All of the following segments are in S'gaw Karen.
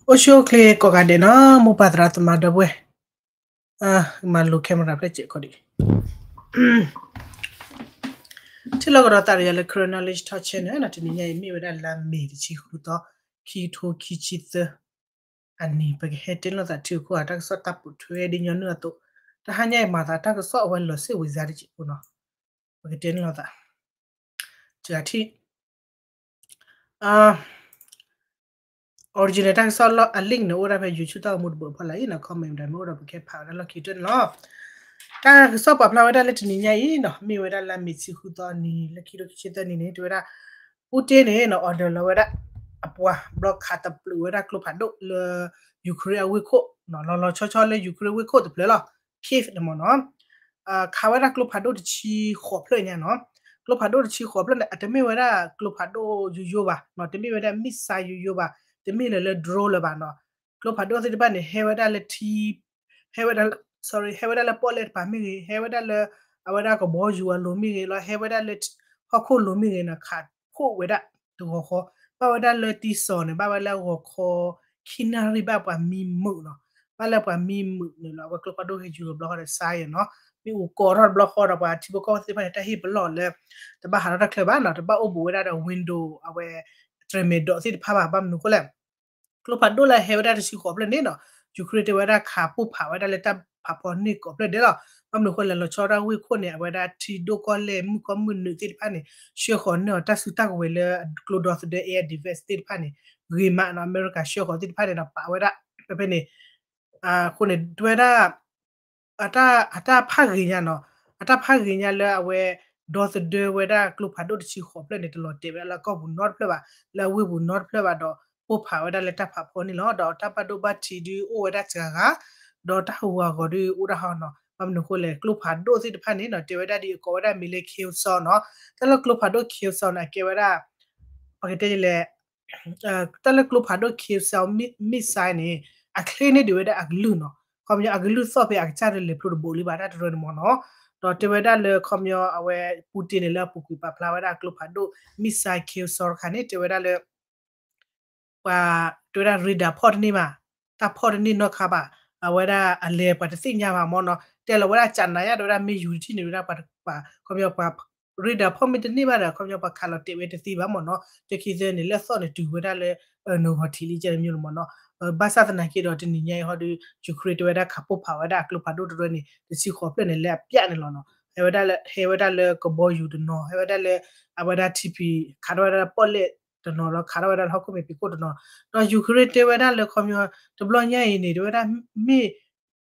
အိၣ်ဆူၣ်အိၣ်ချ့ကိးဂၤဒဲးနီၤ မိၢ်ပၢ်သရၣ်သမါဒီပုၢ်ဝဲၢ်, မၤလိ camera ဖျၢၣ်စဲးခီဒံး, ထံၣ်လိာ်ကဒီးသးဒီးယၤလၢ Karen Knowledge Talk Channel နီၤ, တနံၤညါအံၤမ့ၢ်ဝဲဒၣ်လါမ့ၤတဆံဃုသီ, ခံကထိခံဆံသၢ အနံၤ ပကဟဲတဲလိာ်သးထံဂုၤကီၢ်ဂၤတၢ်ကစီၣ်တၢ်ပိာ်ထွဲဒ်ညီနုၢ်အသိး, တဟါညါအံၤမၤသးတၢ်ကစီၣ်အဝဲလီၤစ့ၣ်ဝံၤစါတစဲးဖိနီၤ, ပကတဲလိာ်သး တဂၤထံၣ် original တၢ်ကစီၣ်လီၤအ link န့ၣ် အိၣ်ဒၣ်ဖဲ YouTube တၢ်ဂီၤမူတဘိးဖီလာ်အံၤနီၤ, comment ဒီးမ့ၢ်အိၣ်ဒီးပကဟဲဖးဝဲဒၣ်လီၢ်ခံကတၢၢ်န့ၣ်လီၤ. တၢ်ကစီၣ်ပာ်ဖျါဝဲဒၣ်လၢတနံၤညါအံၤနီၤ, မ့ၢ်ဝဲဒၣ်လါမ့ၤတဆံဃုသီအနံၤ လၢခံကထိခံဆံသၢနံၤန့ၣ် တဲဝဲဒၣ် Putin န့ၣ်နီၤ order လီၤဝဲဒၣ် အပှၤဘျီခးသပျုးဝဲဒၣ်ကျိဖးဒိၣ်လၢ Ukraine အဝ့ၢ်ခိၣ်နီၤ, လီၤလီၤဆီဆီလၢ Ukraine ဝ့ၢ်ခိၣ်တဖျၢၣ်လီၤ, Kyiv န့ၣ်မ့ၢ်နီၤ ခးဝဲဒၣ်ကျိဖးဒိၣ်တဆံဃိးဖျၢၣ်ညါနီၤ, ကျိဖးဒိၣ်တဆံဃိးဖျၢၣ်န့ၣ် အတမ့ၢ်ဝဲဒၣ်ကျိဖးဒိၣ်ယိယိဘၣ်နီၤ, တမ့ၢ်ဝဲဒၣ် missile ယိယိဘၣ်, တမ့ၢ်လၢလၢ drone လၢၤဘၣ်နီၤ, ကျိဖးဒိၣ်သ့ၣ်တဖၣ်န့ၣ် ဟဲဝဲဒၣ်လၢထံ ဟဲဝဲဒၣ် sorry ဟဲဝဲဒၣ်လၢပီၣ်လဲၣ်တပၤမ့ၢ်ဂ့ၤ, ဟဲဝဲဒၣ်လၢ အဝဲဒၣ်ကဘီယူၤအလိၤမ့ၢ်ဂ့ၤလီၤ, ဟဲဝဲဒၣ်လၢဟီၣ်ခိၣ်လိၤမ့ၢ်ဂ့ၤနီၤ, ခးခိၣ်ဝဲဒၣ်တဂီၤဃီ, ဘၣ်ဝဲဒၣ်လၢတံၢ်စီၤန့ၣ် ဘၣ်ဝဲလၢအဂီၤခီ ခံနၣ်ရံၣ်ဘၣ်ပှၤမံမုာ်နီၤ, ဘၣ်လၢပှၤမံမုာ်န့ၣ်လီၤ, အဝဲကျိဖးဒိၣ်ဟဲယူၤတဘျီဃီဒီးစါယဲနီၤ, မ့ၣ်အူကီထီၣ်တဘျီဃီဒီးပှၤထံဖိကီၢ်ဖိသ့ၣ်တဖၣ်န့ၣ် တၢ်ဟ့ၣ်ပလီၢ်လၢ တဘၣ်ဟးထီၣ်တၢ်ချၢဘၣ်နီၤ, တဘၣ်အိၣ်ဘူးဝဲဒၣ်ဒီး window အဝဲ တြဲၤမဲာ်ဒိးသ့ၣ်တဖၣ်ဘၣ်, ဘၣ်မနုၤအဃိလဲၣ် ကျိဖးဒိၣ်လၢဟဲဝဲဒၣ်တဆံဃိးဖျၢၣ်န့ၣ်နီၤ, Ukraine တဲဝဲဒၣ်ခးပိၢ်ဖးဝဲဒၣ်လၢတၢ်ဖးဖီန့ၢ်ကိးဖျၢၣ်ဒဲးလီၤ, ဘၣ်မနုၤအဃိလဲၣ် လီၤဆီဒၣ်ဝ့ၢ်ခိၣ်န့ၣ် အဝဲဒၣ်ထံဒိၣ်ကီၢ်လဲၢ်မုၢ်ကီၢ်မုၢ်နုာ်သ့ၣ်တဖၣ်န့ၣ် ဆှၢဃီၤန့ၢ်အီၤတၢ်စုတၢ်ကဝဲၤလၢကျိဒီသဒၢ air defense သ့ၣ်တဖၣ်န့ၣ် ဂ့ၤမးနီၤ, အမဲရကၤဆှၢဃီၤသ့ၣ်တဖၣ်န့ၣ်ဒီးပာ်ဝဲဒၣ် ဖဲဖဲန့ၣ် အဃိန့ၣ် တဲဝဲဒၣ် အတၢ်ဖးဂ့ၤညါနီၤ, အတၢ်ဖးဂ့ၤညါလၢအဝဲ ဒီသဒၢဝဲဒၣ်ကျိဖးဒိၣ်တဆံဃိးဖျၢၣ်န့ၣ် တလီၤတဲာ်ဝဲဒၣ်လၢအကီၢ်ပူၤနီတဖျၢၣ်ဘၣ်, လၢအဝ့ၢ်ပူၤနီတဖျၢၣ်ဘၣ်ဒီး ပိၢ်ဖးဝဲဒၣ်လၢတၢ်ဖးဖီန့ၣ်လီၤ. ဒီးတၢ်ဘၣ်ဒိဘၣ်ထံးဒုးအိၣ်ဝဲဒၣ်စှၤဂၤ, ဒီးတၢ်ဟူးဂၤဂီၤဒုးအိၣ်ဒၣ်ဟီနီၤ, ဘၣ်မနုၤအဃိလဲၣ် ကျိဖးဒိၣ်သ့ၣ်တဖၣ်န့ၣ်နီၤ တဲဝဲဒၣ်ဒ်အကိးဝဲဒၣ်မံၤလၢ Kherson နီၤ, တၢ်လၢကျိဖးဒိၣ် Kherson န့ၣ် အကဲဝဲဒၣ် ပကတဲလဲၣ် တၢ်လၢကျိဖးဒိၣ် Kherson missile န့ၣ် အချ့န့ၢ်ဒံးဝဲဒၣ်အကလုၢ်နီၤ, ခီပညီအကလုၢ်သီၣ်ဖဲအကစၢ်ဒၣ်လဲာ်ဖျိတဘိးလံဘၣ်တၢ်တရၢန့ၣ်မ့ၢ်နီၤ, ဒီးတဲဝဲဒၣ်လၢခီပညီအဝဲ Putin န့ၣ်လၢအပူၤကွံာ်ပာ်ဖျါဝဲဒၣ်ကျိဖးဒိၣ် missile Kherson တခါန့ၣ် တဲဝဲဒၣ်လၢ ပှၤတဲဝဲဒၣ် radar ဖီၣ်တန့ၢ်ဘၣ်, တၢ်ဖီၣ်တန့ၢ်နီတခါဘၣ်, အဝဲဒၣ်အလဲၤပှၤတသ့ၣ်ညါဘၣ်မ့ၢ်နီၤ, တဲလီၤဝဲဒၣ်ကနၤယါတဲဝဲဒၣ်မ့ၢ်ယူၤတထံၣ်န့ၣ်ဝဲဒၣ်ပှၤ ခီပညီပှၤ radar ဖီၣ်မ့ၢ်တန့ၢ်ဘၣ်ဒီး ခီပညီပှၤခးလီၤတဲာ်ဝဲတသ့ဘၣ်မ့ၢ်နီၤ, တခံသၢန့ၣ် လၢအသီၣ်န့ၣ်တုၤဝဲဒၣ်လၢ နဂီၤထံးလံကဲန့ၣ်မ့ၢ်နီၤ, ဘၣ်ဆၣ်သနာ်က့ဒီးတနံၤညါအံၤဟီဒီး Ukraine တဲဝဲဒၣ်ခးပိၢ်ဖးဝဲဒၣ်အကျိဖးဒိၣ်တရၢန့ၣ် တဆံဃိးဖျၢၣ်န့ၣ် လၢအပျၢ်န့ၣ်လီၤနီၤ, ဟဲဝဲဒၣ်လၢ ဟဲဝဲဒၣ်လၢကဘီယူၤတနီၤ, ဟဲဝဲဒၣ်လၢ အဝဲဒၣ်ထံဖံး ခးထီၣ်ဝဲဒၣ်လၢပီၣ်လဲၣ်တနီၤလီၤ, ခးထီၣ်ဝဲဒၣ်လၢဟီၣ်ခိၣ်မဲာ်ဖံးခိၣ်တနီၤ, ဒီး Ukraine တဲဝဲဒၣ်လၢခီပညီ တဘျီညါအံၤန့ၣ် တဲဝဲဒၣ် မ့ၢ်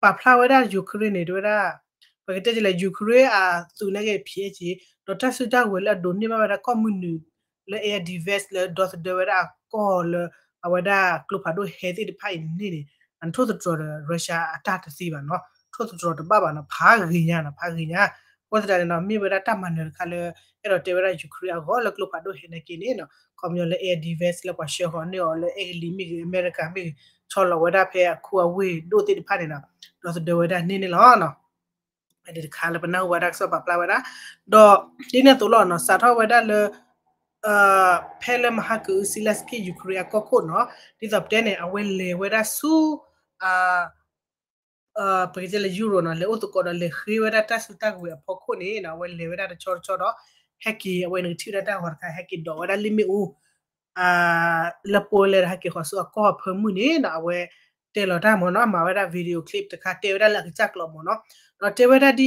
ပာ်ဖျါဝဲဒၣ် Ukraine န့ၣ် တဲဝဲဒၣ် ပကတဲလဲၣ် Ukraine အသုးန့ၣ်က့ ဖံးအ့ၣ်က့ ဒီးတၢ်စုတၢ်ကဝဲၤလၢအဒိးန့ၢ်ဘၣ်ဝဲဒၣ်ကီၢ်မုၢ်နုာ်လၢ air defense လၢဒီသဒၢဝဲဒၣ်အကီၢ်လၢ အဝဲဒၣ်ကျိဖးဒိၣ်ဟဲသ့ၣ်တဖၣ်အံၤန့ၣ်န့ၣ် အထိၣ်သတြီၤဒီး Russia အတၢ်တသ့ဘၣ်နီၤ, ထိၣ်သတြီၤတဘၣ်ဘၣ်နီၤ, ဖးဂ့ၤညါနီၤ, ဖးဂ့ၤညါ, အဃိသတးန့ၣ်နီၤ မ့ၢ်ဝဲဒၣ်တၢ်မၤနၢၤတခါလၢ အဲၣ်ဒိးတဲဝဲဒၣ် Ukraine အဂီၢ်လၢကျိဖးဒိၣ်ဟဲန့ၣ်က့န့ၣ်နီၤ, ခီပညီလၢ air defense လၢပှၤဆှၢဃီၤန့ၢ်အီၤလၢအဲကလံးမ့ၢ်ဂ့ၤ အမဲရကၤမ့ၢ်ဂ့ၤ ဆီလီၤဝဲဒၣ်ဖဲအခူအဝ့ၢ်ဒိၣ်သ့ၣ်တဖၣ်န့ၣ်နီၤ, ဒီသဒၢဝဲဒၣ်န့ၣ်န့ၣ်လီၤနီၤ. ဒ်တခါလၢပနၢ်ဟူဝဲဒၣ်တၢ်ကစီၣ်ပာ်ဖျါဝဲဒၣ်, ဒီးဒ်န့ၣ်အသိးလီၤနီၤ စးထီၣ်ဝဲဒၣ်လၢ ဖဲလၢမဟါကအု Zelenskyy Ukraine အကီၢ်ခိၣ်နီၤ, ဒ်သိးပတဲန့ၣ် အဝဲလဲၤဝဲဒၣ်ဆူ ပကတဲလၢ Europe နီၤ လဲၤအိၣ်သကိးဒီးလဲၤဃ့ဝဲဒၣ်တၢ်စုတၢ်ကဝဲၤအဖီခိၣ်န့ၣ်နီၤ အဝဲလဲၤဝဲဒၣ်တဆီတဆီဒီး ဟဲက့ၤ အဝဲန့ၣ်ကထံၣ်ဝဲဒၣ်တၢ်ဂီၤတခါ ဟဲက့ၤဒိးဝဲဒၣ်လံမ့ၣ်အူ လၢပီၣ်လဲၣ်ဒီး ဟဲက့ၤဃီၤဆူအကီၢ်အဖၢမုၢ်န့ၣ်နီၤ အဝဲတဲလီၤတၢ်မ့ၢ်နီၤ မၤဝဲဒၣ် video clip တခါ တဲဝဲဒၣ်လၢအကစၢ်ကျိာ်မ့ၢ်နီၤ ဒီးတဲဝဲဒၣ်ဒ်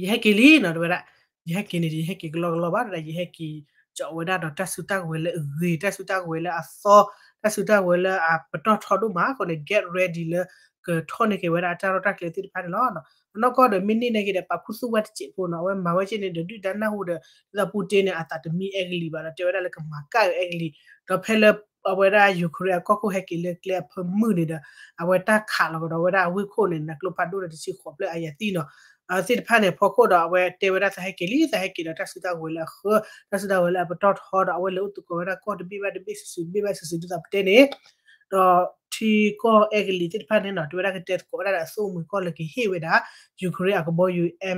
ယဟဲက့ၤလံနီၤ တဲဝဲဒၣ် ယဟဲက့ၤန့ၣ် ယဟဲက့ၤကလီကလီဘၣ်ဒီး ယဟဲက့ၤ ကၠီဝဲဒၣ်ဒီးတၢ်စုတၢ်ကဝဲၤလၢအဂ့ၤ တၢ်စုတၢ်ကဝဲၤလၢအသီ တၢ်စုတၢ်ကဝဲၤလၢအပတီၢ်ထီဒိၣ်မးအဃိန့ၣ် get ready လၢကထီၣ်န့ၢ်က့ၤဝဲဒၣ်အတၢ်ရဲၣ်တၢ်ကျဲၤသ့ၣ်တဖၣ်န့ၣ်လီၤ. အနီၢ်ကီၢ်ဒီးမ့ၢ်န့ၢ်န့ၢ်က့ၤဒီး ပာ်ခူသူၣ်ဝဲတစဲးဖိနီၤ အဝဲမၤဝဲက့န့ၣ်ဒီး ဒုၣ်ဒါနၢ်ဟူဒီး ဒ်သိးပူၣ်တ့န့ၣ် အသးတမံအဲကလံးဘၣ်ဒီး တဲဝဲဒၣ်လၢကမၤကၣ်အီၤအဲကလံး ဒီးဖဲလၢ အဝဲဒၣ် Ukraine အကီၢ်ခိၣ်ဟဲက့ၤလၢကျဲအဖၢမုၢ်န့ၣ်ဒီး အဝဲတၢ်ခးလီၤကဒီးဝဲဒၣ်အဝ့ၢ်ခိၣ်န့ၣ် နကျိဖးဒိၣ်ဒီးတဆံဃိးဖျၢၣ်အယၤသံနီၤ သ့ၣ်တဖၣ်န့ၣ် ဖီခိၣ်ဒီးအဝဲတဲဝဲဒၣ်သးဟဲက့ၤလံ သးဟဲက့ၤဒီးတၢ်စုတၢ်ကဝဲၤလၢအဃၢ တၢ်စုတၢ်ကဝဲၤလၢအပတီၢ်ထီဒီး အဝဲလဲၤအိၣ်သကိးဝဲဒၣ်ကီၢ်တဘ့ၣ်ဘၣ်တဘ့ၣ်စုာ်စုာ်တဘ့ၣ်ဘၣ်စုာ်စုာ်ဒ်သိးပတဲန့ၣ် ဒီးထံကီၢ်အဲကလံးသ့ၣ်တဖၣ်န့ၣ်နီၤ တဲဝဲဒၣ်ကတဲသကိးဝဲဒၣ်ဒီးအသိၣ်မှံၤကီၢ်လၢကဟ့ၣ်ဝဲဒၣ် Ukraine အကဘီယူၤ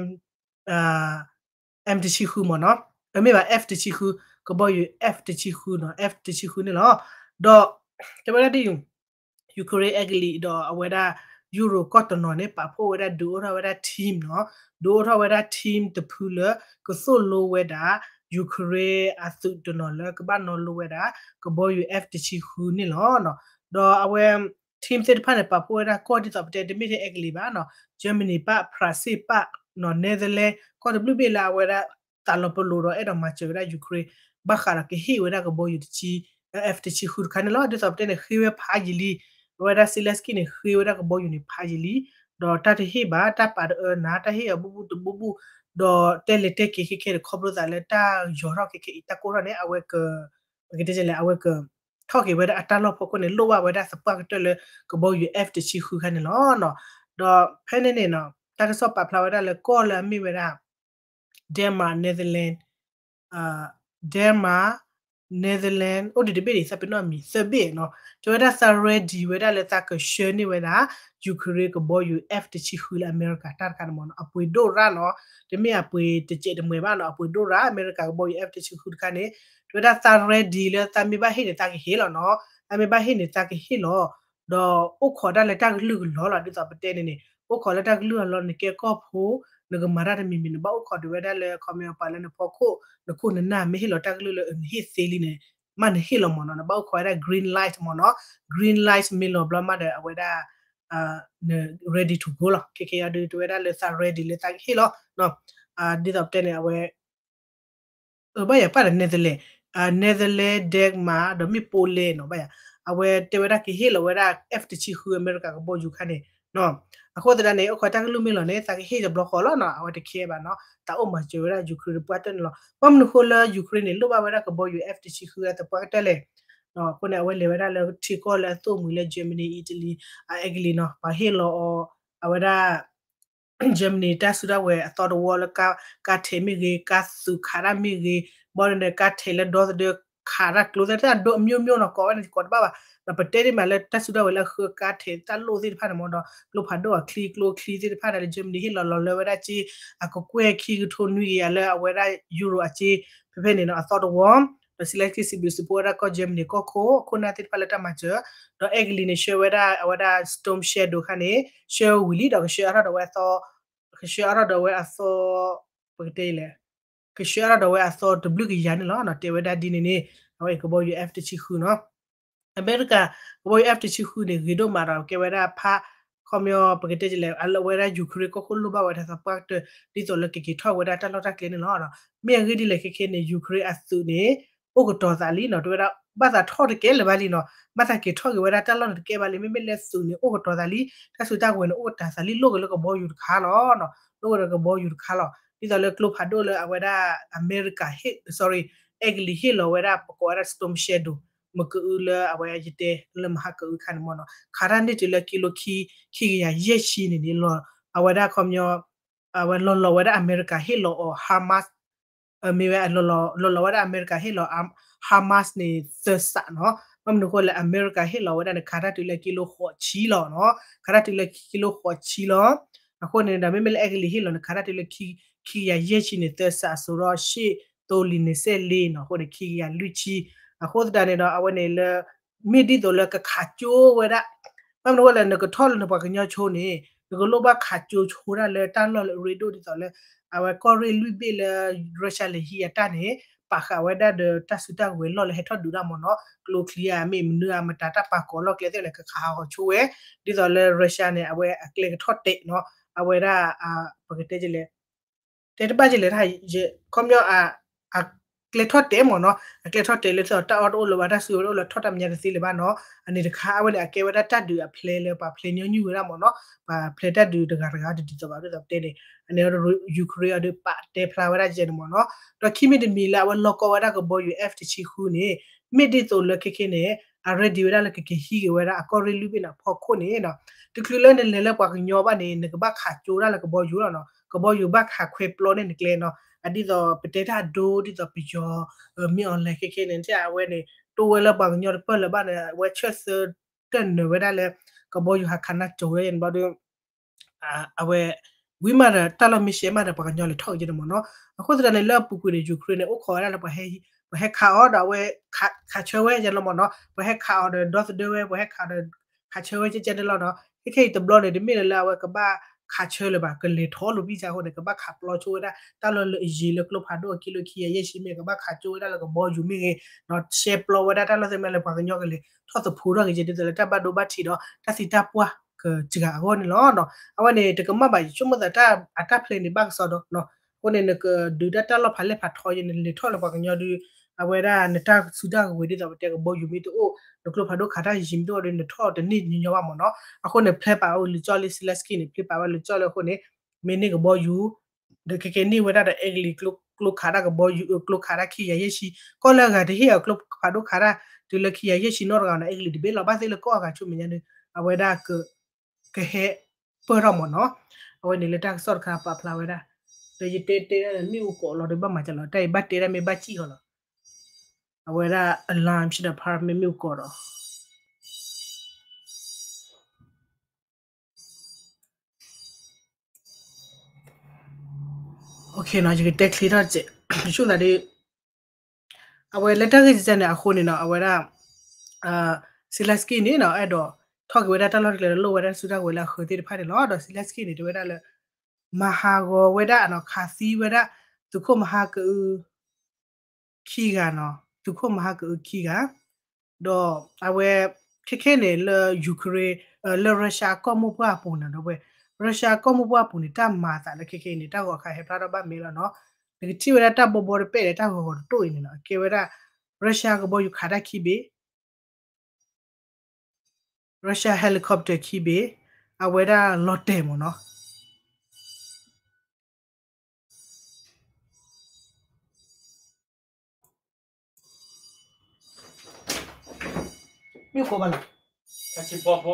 M တဆံဃုမ့ၢ်နီၤ မ့ၢ်ဘၣ် F တဆံဃု ကဘီယူၤ F တဆံဃုနီၤ F တဆံဃုန့ၣ်လီၤ. ဒီး တဲဝဲဒၣ်ဒ် Ukraine အဲကလံးဒီးအဝဲဒၣ် Europe ကီၢ်တနီၤန့ၣ် ပာ်ဖှိၣ်ဝဲဒၣ်ဒုးအိၣ်ထီၣ်ဝဲဒၣ် team နီၤ, ဒုးအိၣ်ထီၣ်ဝဲဒၣ် team တဖုလၢ ကသိၣ်လိဝဲဒၣ် Ukraine အသုးတနီၤလၢကဘၣ်နီၣ်လိဝဲဒၣ် ကဘီယူၤ F တဆံဃုန့ၣ်လီၤ. ဒီးအဝဲ team သ့ၣ်တဖၣ်န့ၣ် ပာ်ဖှိၣ်ဝဲဒၣ်ကီၢ်ဒ်သိးပတဲ တမ့ၢ်ထဲအဲကလံးဘၣ်နီၤ, Germany ပၣ်, France ပၣ်, Netherlands ကီၢ်တဘျုးဘ့ၣ်လၢအဝဲဒၣ် သးလီၤပလိာ်ဒီးအဲၣ်ဒိးမၤစၢၤဝဲဒၣ် Ukraine ဘၣ်ဃးဒီးကဟ့ၣ်ဝဲဒၣ်ကဘီယူၤ F တဆံဃုတခါန့ၣ်လီၤ. ဒ်သိးပတဲန့ၣ် ဃ့ဝဲဖးယံာ်လံ, အဝဲဒၣ် Zelensky န့ၣ် ဃ့ဝဲဒၣ်ကဘီယူၤန့ၣ်ဖးယံာ်လံ, ဒီးတၢ်တဟ့ၣ်ဘၣ်, တၢ်ပာ်တအၢနၤ, တၢ်ဟ့ၣ်အီၤဘူၣ်ဘူၣ်တဘူၣ်ဘူၣ်, ဒီးတဲလဲၤတဲက့ၤခဲခဲန့ၣ် ခီဖျိသးလၢတၢ်ယီၤထီၣ်ခဲခဲအံၤ တၢ်ကိၢ်ထီၣ်န့ၣ် အဝဲက ပကတဲလဲၣ် အဝဲက ထီၣ်က့ၤဝဲဒၣ်အတၢ်လီၢ်ဖီခိၣ်န့ၣ် လိၣ်ဘၣ်ဝဲဒၣ်သပှၢ်ကတၢၢ်လၢကဘီယူၤ F တဆံဃုခါန့ၣ်လီၤ. ဒီးဖဲန့ၣ်န့ၣ်နီၤ တၢ်ကစီၣ်ပာ်ဖျါဝဲဒၣ်လၢကီၢ်လၢအမ့ၢ်ဝဲဒၣ် Denmark, Netherlands, Denmark, Netherlands အိၣ်ဒံးတဘ့ၣ်ဒံး သးပ့ၤနီၣ်မံၤ သၢဘ့ၣ်နီၤ, တဲဝဲဒၣ်သး ready ဝဲဒၣ်လၢသးကဆှၢန့ၢ်ဝဲဒၣ် Ukraine ကဘီယူၤ F တဆံဃုလၢအမဲရကၤတၢ်တခါန့ၣ်မ့ၢ်နီၤ, အပှ့ၤဒိၣ်ရၣ်နီၤ, တမ့ၢ်အပှ့ၤတစဲးတမှဲၤဘၣ်နီၤ, အပှ့ၤဒိၣ်ရၣ် အမဲရကၤကဘီယူၤ F တဆံဃုတခါန့ၣ်, တဲဝဲဒၣ်သး ready လၢသးမ့ၢ်ဘၣ်ဟ့ၣ်န့ၣ် သးကဟ့ၣ်လီၤနီၤ, သးမ့ၢ်ဘၣ်ဟ့ၣ်န့ၣ် သးကဟ့ၣ်လီၤ. ဒီးအိၣ်ခိးတၢ်လၢတၢ်ကလုာ်ကလီၤလီၤ, ဒ်သိးပတဲန့ၣ်န့ၣ် အိၣ်ခိးလၢတၢ်ကလုာ်အလီၢ် နကဲကီၢ်ဖိ နကမၤတၢ်တမံၤမံၤ နဘၣ်အိၣ်ခိးဒံးဝဲဒၣ်လၢ ခီပညီပှၤလၢနဖီခိၣ် နခိၣ်နနၢ် မ့ၢ်ဟ့ၣ်လီၤတၢ်ကလုာ်လၢနဟ့ၣ်သ့လံန့ၣ် မ့ၢ်နဟ့ၣ်လီၤမ့ၢ်နီၤ, နဘၣ်အိၣ်ခိးဝဲဒၣ် green light မ့ၢ်နီၤ, green light မ့ၢ်လီၤဘျီမးဒီး အဝဲဒၣ် န ready to go လီၤ. ခဲခဲအံၤဒုး တဲဝဲဒၣ်လၢသး ready လၢသးကဟ့ၣ်လီၤ. ဒ်သိးပတဲန့ၣ် အဝဲ အဘၣ်ယၤပၣ်ဒီး Netherlands, Netherlands, Denmark ဒီးမ့ၢ် Poland နီၤ, ဘၣ်ယၤ အဝဲတဲဝဲဒၣ်ကဟ့ၣ်လီၤဝဲဒၣ် F တဆံဃု အမဲရကၤကဘီယူၤခါန့ၣ်နီၤ. အဃိသတးန့ၣ် အိၣ်ခိးတၢ်ကလုာ်မ့ၢ်လီၤန့ၣ် သးကဟ့ၣ်တဘျီဃီလီၤနီၤ, အဝဲတ care ဘၣ်နီၤ, သးအိၣ်မၤစၢၤဝဲဒၣ် Ukraine သပှၢ်ကတၢၢ်န့ၣ်လီၤ. ဘၣ်မနုၤဃိလၢ Ukraine န့ၣ် လိၣ်ဘၣ်ဝဲဒၣ်ကဘီယူၤ F တဆံဃုသပှၢ်ကတၢၢ်လဲၣ်. အဃိန့ၣ် အဝဲလဲၤဝဲဒၣ်လၢထံကီၢ်လၢအသိၣ်မှံၤလၢ Germany, Italy, အ အဲကလံးနီၤ, ပှၤဟ့ၣ်လီၤအီၤ အဝဲဒၣ် Germany တၢ်စုတၢ်ဝဲၤအသီတဝီလၢ ကါထဲးမ့ၢ်ဂ့ၤ, ကါသုးခးတၢ်မ့ၢ်ဂ့ၤ, ဘၣ်ဒီး ကါထဲးလၢဒီသဒၢခးတၢ်ကျိသ့ၣ်တဖၣ် အမျိုးမျိုးနီၤ, ကိးဝဲန့ၣ်ကိးတဘၣ်ဘၣ်. ဒီးပတဲဒ်မးလၢတၢ်စုတၢ်ဝဲၤလၢအဃၢကါထဲးတၢ်လိၣ်သ့ၣ်တဖၣ်န့ၣ်မ့ၢ်ဒီး ကျိဖးဒိၣ်အချံ ကျိချံသ့ၣ်တဖၣ်ဒီးလၢ Germany ဟ့ၣ်လီၤလီၤလၢဝဲဒၣ်က့ အကကွဲၢ်ခံကထိနွံကယၤလၢအဝဲဒၣ် Euro အက့ ဖဲဖဲန့ၣ်နီၤ အသီတဝီ ဒီး Zelensky စံးဘျုးစံးဖှိၣ်ဝဲဒၣ်ကီၢ် Germany ကီၢ်ခိၣ် ခိၣ်နၢ်သ့ၣ်တဖၣ်လၢတၢ်မၤစၢၤ, ဒီးအဲကလံးန့ၣ် ဆှၢဝဲဒၣ်အဝဲဒၣ် Storm Shadow ခါန့ၣ် ဆှၢဝံၤလံဒီး ကဆှၢအါထီၣ်ဒီးဝဲအသီ, ကဆှၢအါထီၣ်ဒီးဝဲအသီ, ပကတဲလဲၣ်, ကဆှၢအါထီၣ်ဒီးဝဲအသီတဘျုးကယၤန့ၣ်လီၤ. တဲဝဲဒၣ်ဒ်န့ၣ်န့ၣ် အဝဲကဘီယူၤ F တဆံဃုနီၤ. အမဲရကၤ ကဘီယူၤ F တဆံဃုန့ၣ် ဂ့ၤဒိၣ်မးဒီးကဲဝဲဒၣ်ဖး ခီပညီ ပကတဲလဲၣ် အလၢဝဲဒၣ် Ukraine ကီၢ်ခိၣ်လိၣ်ဘၣ်ဝဲဒၣ်သပှၢ်ကတၢၢ် ဒ်သိးလၢကက့ၤထီၣ်ဝဲဒၣ်တၢ်လီၢ်တၢ်ကျဲန့ၣ်လီၤ. မ့ၢ်အဂ့ၢ်ဒ်လဲၣ်ခဲခဲန့ၣ် Ukraine အသုးန့ၣ် အိၣ်ကတီၤသးလံနီၤ, တဲဝဲဒၣ် ဘၣ်သးထီၣ်တကဲလၢၤဘၣ်လံနီၤ, ဘၣ်သးက့ၤထီၣ်က့ၤဝဲဒၣ်တၢ်လီၢ်န့ၣ်တကဲဘၣ်လံ, မ့မ့ၢ်လၢသုးန့ၣ် အိၣ်ကတီၤသးလံ, တၢ်စုတၢ်ဝဲၤန့ၣ် အိၣ်ကတီၤသးလံ လိၣ်က့ၤလၢကဘီယူၤတခါလီၤ, လိၣ်က့ၤလၢကဘီယူၤတခါလီၤ. ဒ်သိးလၢကျိဖးဒိၣ်လၢအဝဲဒၣ် အမဲရကၤဟ့ၣ် sorry အဲကလံးဟ့ၣ်လီၤဝဲဒၣ် ပကိးဝဲဒၣ် Storm Shadow မကအုလၢအဝဲယတဲလၢမဟါကအုခါန့ၣ်မ့ၢ်နီၤ, ခးတၢ်န့ၢ်တုၤလၢကံလိခံ ခံကယၤယဲၢ်ဆံန့ၣ်န့ၣ် အဝဲဒၣ်ခီပညီ အဝဲလီၤလီၤဝဲဒၣ်အမဲရကၤဟ့ၣ်လီၤအီၤ Hamas မ့ၢ်ဝဲ လီၤလီၤဝဲဒၣ်အမဲရကၤဟ့ၣ်လီၤ Hamas န့ၣ် သၢစးနီၤ, ဘၣ်မနုၤအဃိလဲၣ် အမဲရကၤဟ့ၣ်လီၤဝဲဒၣ်န့ၣ် ခးတၢ်တုၤလၢကံလိဃိးဆံလီၤနီၤ, ခးတၢ်တုၤလၢကံလိဃိးဆံလီၤ. အဃိန့ၣ်ဒီး မ့မ့ၢ်လၢအဲကလံးဟ့ၣ်လီၤန့ၣ် ခးတၢ်တုၤလၢ ခံကယၤယဲၢ်ဆံန့ၣ် သၢစးအစိၤဒီး ရှ့ၣ်သိလံၤန့ၣ် စဲးလ့နီၤ, အဃိန့ၣ် ခံကယၤလွံၢ်ဆံ. အဃိသတးန့ၣ်ဒီး အဝဲန့ၣ်လၢ မ့ၢ်ဒ်သိးလၢကခးကၠိဝဲဒၣ်, ဘၣ်မနုၤအဃိလဲၣ် နကထီၣ်လၢနပှၤကညီဆိန့ၣ် နကလိၣ်ဘၣ်ခးကၠိဆိဒၣ်လၢတၢ်လီၢ်လၢအရ့ဒိၣ်ဒ်သိးလၢ အဝဲကီၢ်ရ့ၣ်လွံၢ်ဘ့ၣ်လၢ Russia လဲၤဟံးအတၢ်န့ၣ် ပာ်ဃာ်ဝဲဒၣ်ဒီးတၢ်စုတၢ်ဝဲၤလီၢ်လၢဟဲထီၣ်ဒုးတၢ်မ့ၢ်နီၤ, ကျိချံအမ့ၢ်မနုၤအမတၤတၢ်ပာ်ကိးလီၢ်ကျဲသ့ၣ်န့ၣ် ကခးဟးဂီၤဆိဝဲ, ဒ်သိးလၢ Russia န့ၣ် အဝဲအကျဲကထီၣ်တဲာ်နီၤ, အဝဲဒၣ် ပကတဲလဲၣ် တဲတဘၣ်ကလဲၣ် ခီပညီ အကျဲထီၣ်တဲာ်မ့ၢ်နီၤ, အကျဲထီၣ်တဲာ်လၢတၢ်အီၣ်တအိၣ်လၢၤဘၣ် တၢ်စုဝဲတအိၣ်လၢၤ ထီၣ်တၢ်မညါတသ့လၢၤဘၣ်နီၤ, အန့ၣ်တခါ အဝဲန့ၣ် အကဲဝဲဒၣ်တၢ်ဒုးအဖျဲလၢပှၤဖျဲညီနုၢ်ဝဲဒၣ်မ့ၢ်နီၤ, ပှၤဖျဲတၢ်ဒုးတဂၤတဂၤတဒ်သိးဘၣ် ဒ်သိးပတဲန့ၣ်, အန့ၣ် Ukraine အဒုးပာ်တဲဖျါဝဲဒၣ်ကဲန့ၣ်မ့ၢ်နီၤ, ဒီးခံမံၤတမံၤလၢအဝဲလီၢ်ကီဝဲဒၣ်ကဘီယူၤ F တဆံဃုန့ၣ်, မ့ၢ်ဒ်သိးလၢခဲခဲန့ၣ် အ ready ဝဲဒၣ်လၢကက့ၤဟံးက့ၤဝဲဒၣ်အကီၢ်ရ့ၣ်လွံၢ်ဘ့ၣ်န့ၣ်အဖီခိၣ်န့ၣ်နီၤ, တချုးလၢနလဲၤလၢပှၤကညီဘၣ်န့ၣ် နကဘၣ်ခးကၠိဒၣ်လၢကဘီယူၤလီၤနီၤ, ကဘီယူၤဘၣ်ခးခွဲးပျီန့ၢ်နကျဲနီၤ, အဒ်သိးပတဲတၢ်ဒိ ဒ်သိးပယီၤ မ့ၢ်အီၤလဲၤခဲခဲန့ၣ် အဝဲန့ၣ် တိဝဲလၢပှၤကညီတပၢၢ်လၢၤဘၣ်န့ၣ် အဝဲဆၢၣ်သၢတၢၢ်နၢၤဝဲဒၣ်လၢ ကဘီယူၤဟးခးနၢ်ကၠိဝဲန့ၣ်ဘၣ်ဒီး အဝဲ ဝံၤမးဒီး တၢ်လီၢ်မ့ၢ်ရှဲမးဒီး ပှၤကညီလဲၤထီၣ်က့ၤကဲန့ၣ်မ့ၢ်နီၤ, အဃိသတးန့ၣ် လၢအပူၤကွံာ်န့ၣ် Ukraine န့ၣ် အိၣ်ခိးဝဲဒၣ်လၢပှၤဟဲ ပှၤဟဲခးအီၤဒီးအဝဲ ခးဆၢဝဲယဲလီၤမ့ၢ်နီၤ, ပှၤဟဲခးအီၤဒီးဒီသဒၢဝဲ ပှၤဟဲခးဒီး ခးဆၢဝဲကဲကဲန့ၣ်လီၤနီၤ. ခဲခဲအံၤတဘျီန့ၣ် တမ့ၢ်လၢအဝဲကဘၣ်ခးဆၢလၢၤဘၣ်, ကလဲၤထီၣ်လိာ်ဘံၣ်ဆါအဃိန့ၣ် ကဘၣ်ခးပျီဆိဝဲဒၣ် တၢ်လီၢ်လၢအယံၤလၢကျိဖးဒိၣ်အခံလၢခံကယၤယဲၢ်ဆံမ့ၢ် ကဘၣ်ခးဆိဝဲဒၣ်လၢကဘီယူၤမ့ၢ်ဂ့ၤ, ဒီးရှဲပျီဝဲဒၣ်တၢ်လီၢ်သ့ၣ်မ့ၢ်လၢပှၤကညီကလဲၤထီၣ်သဖှိထီၣ်က့ၤကဲ ဒ်သိးလၢတၢ်ဘၣ်ဒိဘၣ်ထံးဒီး တၢ်သံတၢ်ပှၢ်ကစှၤအဂီၢ်န့ၣ်လီၤ. အဝဲန့ၣ် တကမၣ်ဘၣ် ယဆိကမိၣ်သးတၢ်အတၢ်ဖျဲးန့ၣ်ဘၣ်ကစီဒီး အဃိန့ၣ် နကဒုးတၢ်တၢ်လီၢ်ဖးလဲၢ်ဖးထီယဲန့ၣ် လဲၤထီၣ်လၢပှၤကညီဒုး အဝဲဒၣ်နတၢ်စုတၢ်ကဝဲၤဒ်သိးပတဲကဘီယူၤမ့ၢ်တအိၣ် နကျိဖးဒိၣ်ခးတၢ်ယံၤမ့ၢ်တအိၣ်ဒီး နထီၣ်တန့ၢ်ညီညီဘၣ်မ့ၢ်နီၤ. အဃိန့ၣ် ဖျဲးပာ်ဝဲလၢကၠီလံ Zelensky န့ၣ် ဖျဲးပာ်ဝဲလၢကၠီလံအဃိန့ၣ် မ့ၢ်န့ၢ်ကဘီယူၤ ဒီးခဲကဲန့ၢ်ဝဲဒၣ်ဒီး အဲကလံး ကျိခးတၢ်ကဘီယူၤ ကျိခးတၢ်ခံကယၤယဲၢ်ဆံ ကီၢ်လၢအဂၤတဟ့ၣ်အီၤကျိဖးဒိၣ်ခးတၢ် တုၤလၢခံကယၤယဲၢ်ဆံနီတဂၤနီၤ အဲကလံးတဘ့ၣ်လီၤ. ဘၣ်သ့ၣ်လၢကီၢ်အဂၤဆူမဲာ်ညါဒီး အဝဲဒၣ် ကဟဲပၢၢ်ထီၣ်မ့ၢ်နီၤ. အဝဲန့ၣ်လၢတၢ်ကစီၣ်တခါပာ်ဖျါဝဲဒၣ် ဒီးယတဲတဲဒၣ်လၢမ့ၣ်အူကိးလီၤဒီးဘၣ်မၤစၢၤလီၤ တၢ်အံၤဘၣ်တဲဒၣ်မ့ၢ်ဘၣ်စံၣ်ဃီလီၤ. အဝဲဒၣ် alarm ဆံဒီး ဖါမ့ၢ်မ့ၣ်အူကိးဒီး ယကတဲချ့ထီၣ်တစဲး ဆိသးဒ် အဝဲလၢတၢ်ဂ့ၢ်ကဲန့ၣ်အဃိန့ၣ်နီၤ အဝဲဒၣ် Zelensky န့ၣ်နီၤ အဲၣ်ဒိးထီၣ်က့ၤဝဲဒၣ်တၢ်လီၢ်တကျဲၤဒီးလိၣ်ဝဲဒၣ်စုတၢ်ကဝဲၤလၢအဃၢၤသ့ၣ်တဖၣ်န့ၣ်လီၤ. ဒီး Zelensky န့ၣ် တဲဝဲဒၣ်လၢ မၤဟးဂီၤဝဲဒၣ်နီၤ ခးသံဝဲဒၣ် သုးခိၣ်မဟါကအု ခံဂၤနီၤ သုးခိၣ်မဟါကအုခံဂၤ ဒီးအဝဲ ခဲခဲန့ၣ်လၢ Ukraine လၢ Russia အကီၢ်မိၢ်ပှၢ်အပူၤန့ၣ်ဒီးဝဲ Russia အကီၢ်မိၢ်ပှၢ်အပူၤန့ၣ် တၢ်မၤအသးလၢခဲခဲအံၤန့ၣ် တၢ်ဂီၤခးဟဲဖျါထီၣ်ဘၣ်မ့ၢ်လီၤနီၤ. နကထံၣ်ဝဲဒၣ်တၢ်ဘီဘီတပဲၢ်ဒီးတၢ်ဂီၤဂီၤတတိၢ်အံၤန့ၣ်နီၤ အကဲဝဲဒၣ် Russia ကဘီယူၤခးတၢ်ခံဘ့ၣ် Russia helicopter ခံဘ့ၣ် အဝဲဒၣ်လီၤတဲာ်မ့ၢ်နီၤ. မ့ၢ်ကိးဘၣ်လီၤ. မ့ၢ်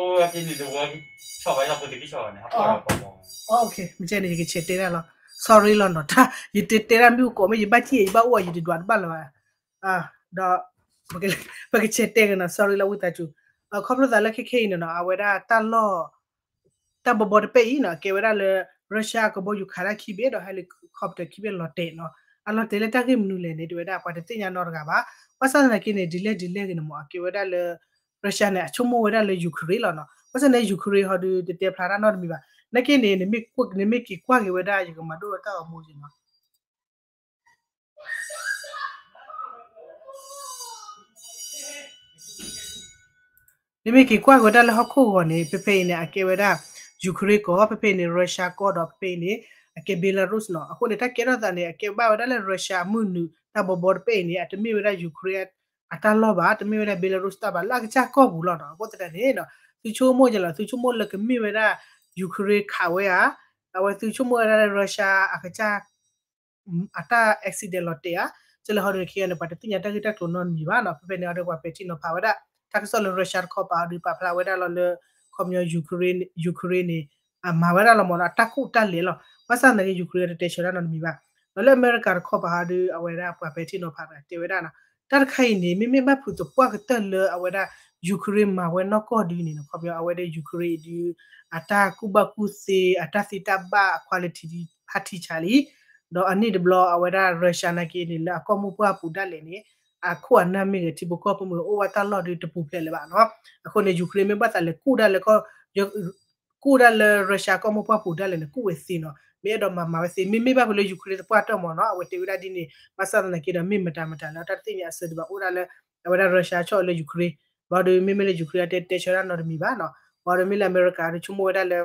ကဲန့ၣ် ယကဆဲးတဲဒၣ်လီၤ sorry လီၤနီၤ တၢ်ယတဲတဲဒၣ်မ့ၢ်ကိးမ့ၢ်ယဘၣ်စံၣ်ယဘၣ်အိၣ်ယတဒွးတဘၣ်လၢၤဘၣ် ဒီး ပကဆဲးတဲက့ၤနီၤ sorry လီၤဝံသးစူၤ ခီဖျိသးလၢခဲခဲအံၤန့ၣ်နီၤ အဝဲဒၣ်တၢ်လီၢ် တၢ်ဘီဘီတပဲၢ်အံၤနီၤ အကဲဝဲဒၣ်လၢ Russia ကဘီယူၤခးတၢ်ခံဘ့ၣ်ဒီး helicopter ခံဘ့ၣ်လီၤတဲာ်နီၤ အလီၤတဲာ်လၢတၢ်ဂ့ၢ်မနုၤလဲၣ်န့ၣ် တဲဝဲဒၣ်ပှၤတသ့ၣ်ညါနီတဂၤဘၣ် ဘၣ်ဆၣ်သနာ်က့န့ၣ် ဒ်လဲၣ်ဒ်လဲၣ်ဂ့ၤန့ၣ်မ့ၢ် အကဲဝဲဒၣ်လၢ Russia န့ၣ် အဆိကမိၣ်ဝဲဒၣ်လၢ Ukraine လီၤနီၤ ဘၣ်ဆၣ်န့ၣ် Ukraine ဟီဒုးတတဲဖျါတၢ်နီတမံၤဘၣ် နာ်က့န့ၣ် နမ့ၢ်က့ၤကွၢ်က့ၤဝဲဒၣ် ယကမၤဒိၣ်တၢ်ဂီၤမူက့ၤနီၤ နမ့ၢ်က့ၤကွၢ်က့ၤဝဲဒၣ်လၢဟီၣ်ခိၣ်ဂီၤန့ၣ် ဖဲဖဲအံၤန့ၣ် အကဲဝဲဒၣ် Ukraine ကီၢ် ဖဲဖဲအံၤန့ၣ် Russia ကီၢ်ဒီးဖဲဖဲအံၤန့ၣ် အကဲ Belarus နီၤ အဃိန့ၣ် တၢ်ကဲထီၣ်သးန့ၣ် အကဲဘၣ်ဝဲဒၣ်လၢ Russia မုၢ်နုာ် တၢ်ဘီဘီတပဲၢ်အံၤန့ၣ် အတမ့ၢ်ဝဲဒၣ် Ukraine အတၢ်လီၢ်ဘၣ် တမ့ၢ်ဝဲဒၣ် Belarus တၢ်ဘၣ် လၢအကစၢ်ကီၢ်ပူၤလီၤနီၤ အဃိသတးန့ၣ် သုဆိကမိၣ်ယဲလီၤ သုဆိကမိၣ်လၢကမ့ၢ်ဝဲဒၣ် Ukraine ခးဝဲဧါ အဝဲသုဆိကမိၣ်ဝဲဒၣ်လၢ Russia အကစၢ် အတၢ် accident လီၤတဲာ်ဧါ ကဲလၢဟီဒုးန့ၣ် ခဲအံၤန့ၣ် ပှၤတသ့ၣ်ညါတၢ်ဂ့ၢ်တၢ်ကျိၤနီတမံၤဘၣ်နီၤ ဖဲဖဲန့ၣ်အီၤဒီးပှၤပဲာ်ထံနီၤဖးဝဲဒၣ် တၢ်ကစီၣ်လၢ Russia တခီပၤအီၤဒုး ပာ်ဖျါဝဲဒၣ်လီၤလၢ ခီပညီ Ukraine န့ၣ် အမၤဝဲဒၣ်လီၤမ့ၢ်နီၤ အတၢ်ကူၣ်တၢ်လဲၤလီၤ ဘၣ်ဆၣ်သနာ်က့ Ukraine တတဲဆၢတၢ်နီတမံၤဘၣ် ဒီးလၢအမဲရကၤတခီပၤအီၤဒုး အဝဲဒၣ်ပှၤပဲာ်ထံနီၤဖးတဲဝဲဒၣ်နီၤ တၢ်တခါအံၤန့ၣ် မ့မ့ၢ်ဘၣ်ဖုးသပှၢ်ကတၢၢ်လၢအဝဲဒၣ် Ukraine မၤဝဲနီၢ်ကီၢ်ဒုးန့ၣ်နီၤ ခီပညီအဝဲဒၣ် Ukraine အံၤဒုး အတၢ်ကူၣ်ဘၣ်ကူၣ်သ့ အတၢ်သ့တၢ်ဘၣ် quality ဖးထံဆးလံ ဒီးအန့ၣ်တဘျီ အဝဲဒၣ် Russia နာ်က့န့ၣ် လၢအကီၢ်မိၢ်ပှၢ်ပူၤဒၣ်လဲာ်န့ၣ် အခိၣ်အနၢ်မ့ၢ်ဂ့ၤ ထံဖိကီၢ်ဖိမ့ၢ်ဂ့ၤ အိၣ်ဘၣ်တၢ်လီၢ်ဒုးတပူၤဖျဲးလၢၤဘၣ်နီၤ အဃိန့ၣ် Ukraine မ့ၢ်ဘၣ်သးလဲၤကူၣ်ဒၣ်လၢ ကူၣ်ဒၣ်လၢ Russia ကီၢ်မိၢ်ပှၢ်ပူၤဒၣ်လဲာ်န့ၣ် ကူၣ်ဝဲသ့နီၤ မ့ၢ်အဲၣ်ဒိးမၤမၤဝဲသ့ မ့မ့ၢ်ဘၣ်ဖဲလၢ Ukraine သပှၢ်တၢၢ်မ့ၢ်နီၤ အဝဲတဲဝဲဒၣ်ဒ်န့ၣ် ဘၣ်ဆၣ်သနာ်က့ဒီးမ့ၢ်မတၤမတၤလၢတၢ်တသ့ၣ်ညါအဆၢဒံးဘၣ် အိၣ်ဒၣ်လၢ အဝဲဒၣ် Russia ဆီၣ်လၢ Ukraine ဘၣ်ဒီးမ့မ့ၢ်လၢ Ukraine အတဲတဲဆၢဒၣ်နီတမံၤဘၣ်နီၤ ဘၣ်ဒီးမ့ၢ်လၢအမဲရကၤဒီးဆိကမိၣ်ဝဲဒၣ်လၢ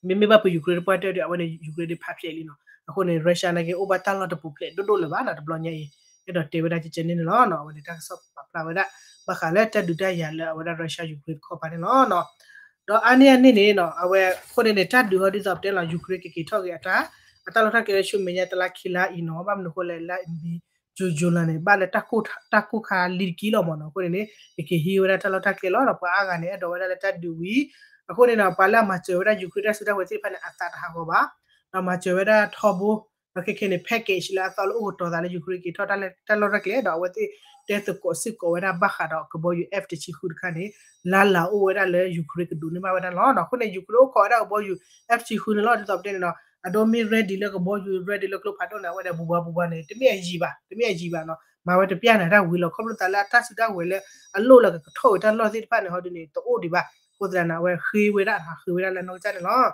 မ့မ့ၢ်ဘၣ်ဖဲ Ukraine သပှၢ်တၢၢ်ဒီး အဝဲန့ၣ် Ukraine ဒုးဖးဖျဲးလံနီၤ အဃိန့ၣ် Russia နာ်က့ အိၣ်ဘၣ်တၢ်လီၢ်တပူၤဖျဲးဒိၣ်ဒိၣ်လၢၤဘၣ်နီၤ တဘျီညါအံၤ အဲၣ်ဒိးတဲဝဲဒၣ်ကဲကဲန့ၣ်န့ၣ်လီၤ အဝဲန့ၣ် တၢ်ကစီၣ်ပာ်ဖျါဝဲဒၣ် ဘၣ်ဃးလၢတၢ်ဒုးတၢ်ယၤလၢအဝဲဒၣ် Russia Ukraine တခီပၤန့ၣ်လီၤ ဒီးအါန့ၢ်အန့ၣ်န့ၣ်နီၤ အဝဲအဃိန့ၣ်န့ၣ် တၢ်ဒုးဟီဒ်သိးပတဲလီၤ Ukraine ကက့ၤထီၣ်က့ၤအတၢ် အတၢ်လီၢ်တၢ်ကျဲဆူမဲာ်ညါတလါခံလါအံၤနီၤ ဘၣ်မနုၤအဃိလဲၣ် လါအံၤ June July န့ၣ် ဘၣ်လၢတၢ်ကိၢ်ခါလံတက့ၢ်လီၤမ့ၢ်နီၤ အဃိန့ၣ်န့ၣ် ကက့ၤဟံးဝဲဒၣ်တၢ်လီၢ်တၢ်ကျဲလီၤဒီး ပှၤအါဂၤန့ၣ် အဲၣ်ဒိးဝဲဒၣ်လၢတၢ်ဒုးဝံၤ အဃိန့ၣ်ဒီး ပှၤလၢအမၤစၢၤဝဲဒၣ် Ukraine တၢ်စုတၢ်ဝဲၤသ့ၣ်တဖၣ်န့ၣ် အသးတဟးဂီၤဘၣ် ဒီးမၤစၢၤဝဲဒၣ်ထီဘိ ဒီးခဲခဲန့ၣ် package လၢအသီလၢအိၣ်ကတီၤသးလၢ Ukraine က့ၤထီၣ်တၢ်လီၢ်တၢ်ကျဲဒီး အဝဲသ့ၣ်တဲသကိးစ့ၢ်ကီးဝဲဒၣ်ဘၣ်ဃးဒီးကဘီယူၤ F တဆံဃုတခါန့ၣ် လၢလၢအိၣ်ဝဲဒၣ်လၢ Ukraine ကဒိးန့ၢ်ဘၣ်ဝဲဒၣ်လီၤ. အဃိန့ၣ် Ukraine အိၣ်ခိးဝဲဒၣ်ကဘီယူၤ F တဆံဃုန့ၣ်လီၤ ဒ်သိးပတဲန့ၣ်နီၤ အဒိမ့ၢ် ready လၢကဘီယူၤ ready လၢကျိဖးဒိၣ်န့ၣ် အဝဲဒၣ်ဘူးဘၣ်ဘူးဘၣ်န့ၣ် တမ့ၢ်အယံၤဘၣ် တမ့ၢ်အယံၤဘၣ်နီၤ မၤဝဲတပျၢ်န့ၣ် တၢ်ဝံၤလီၤ ခီဖျိသးလၢအတၢ်စုတၢ်ဝဲၤလၢ အလိၣ်လၢကကထီၣ်ဝဲတၢ်လီၢ်သ့ၣ်တဖၣ်န့ၣ် ဟီဒုန့ၣ် တအိၣ်ဒံးဘၣ် အဃိသတးန့ၣ် အဝဲဃ့ဝဲဒၣ် ဃ့ဝဲဒၣ်လၢနီၢ်ကစၢ်န့ၣ်လီၤ.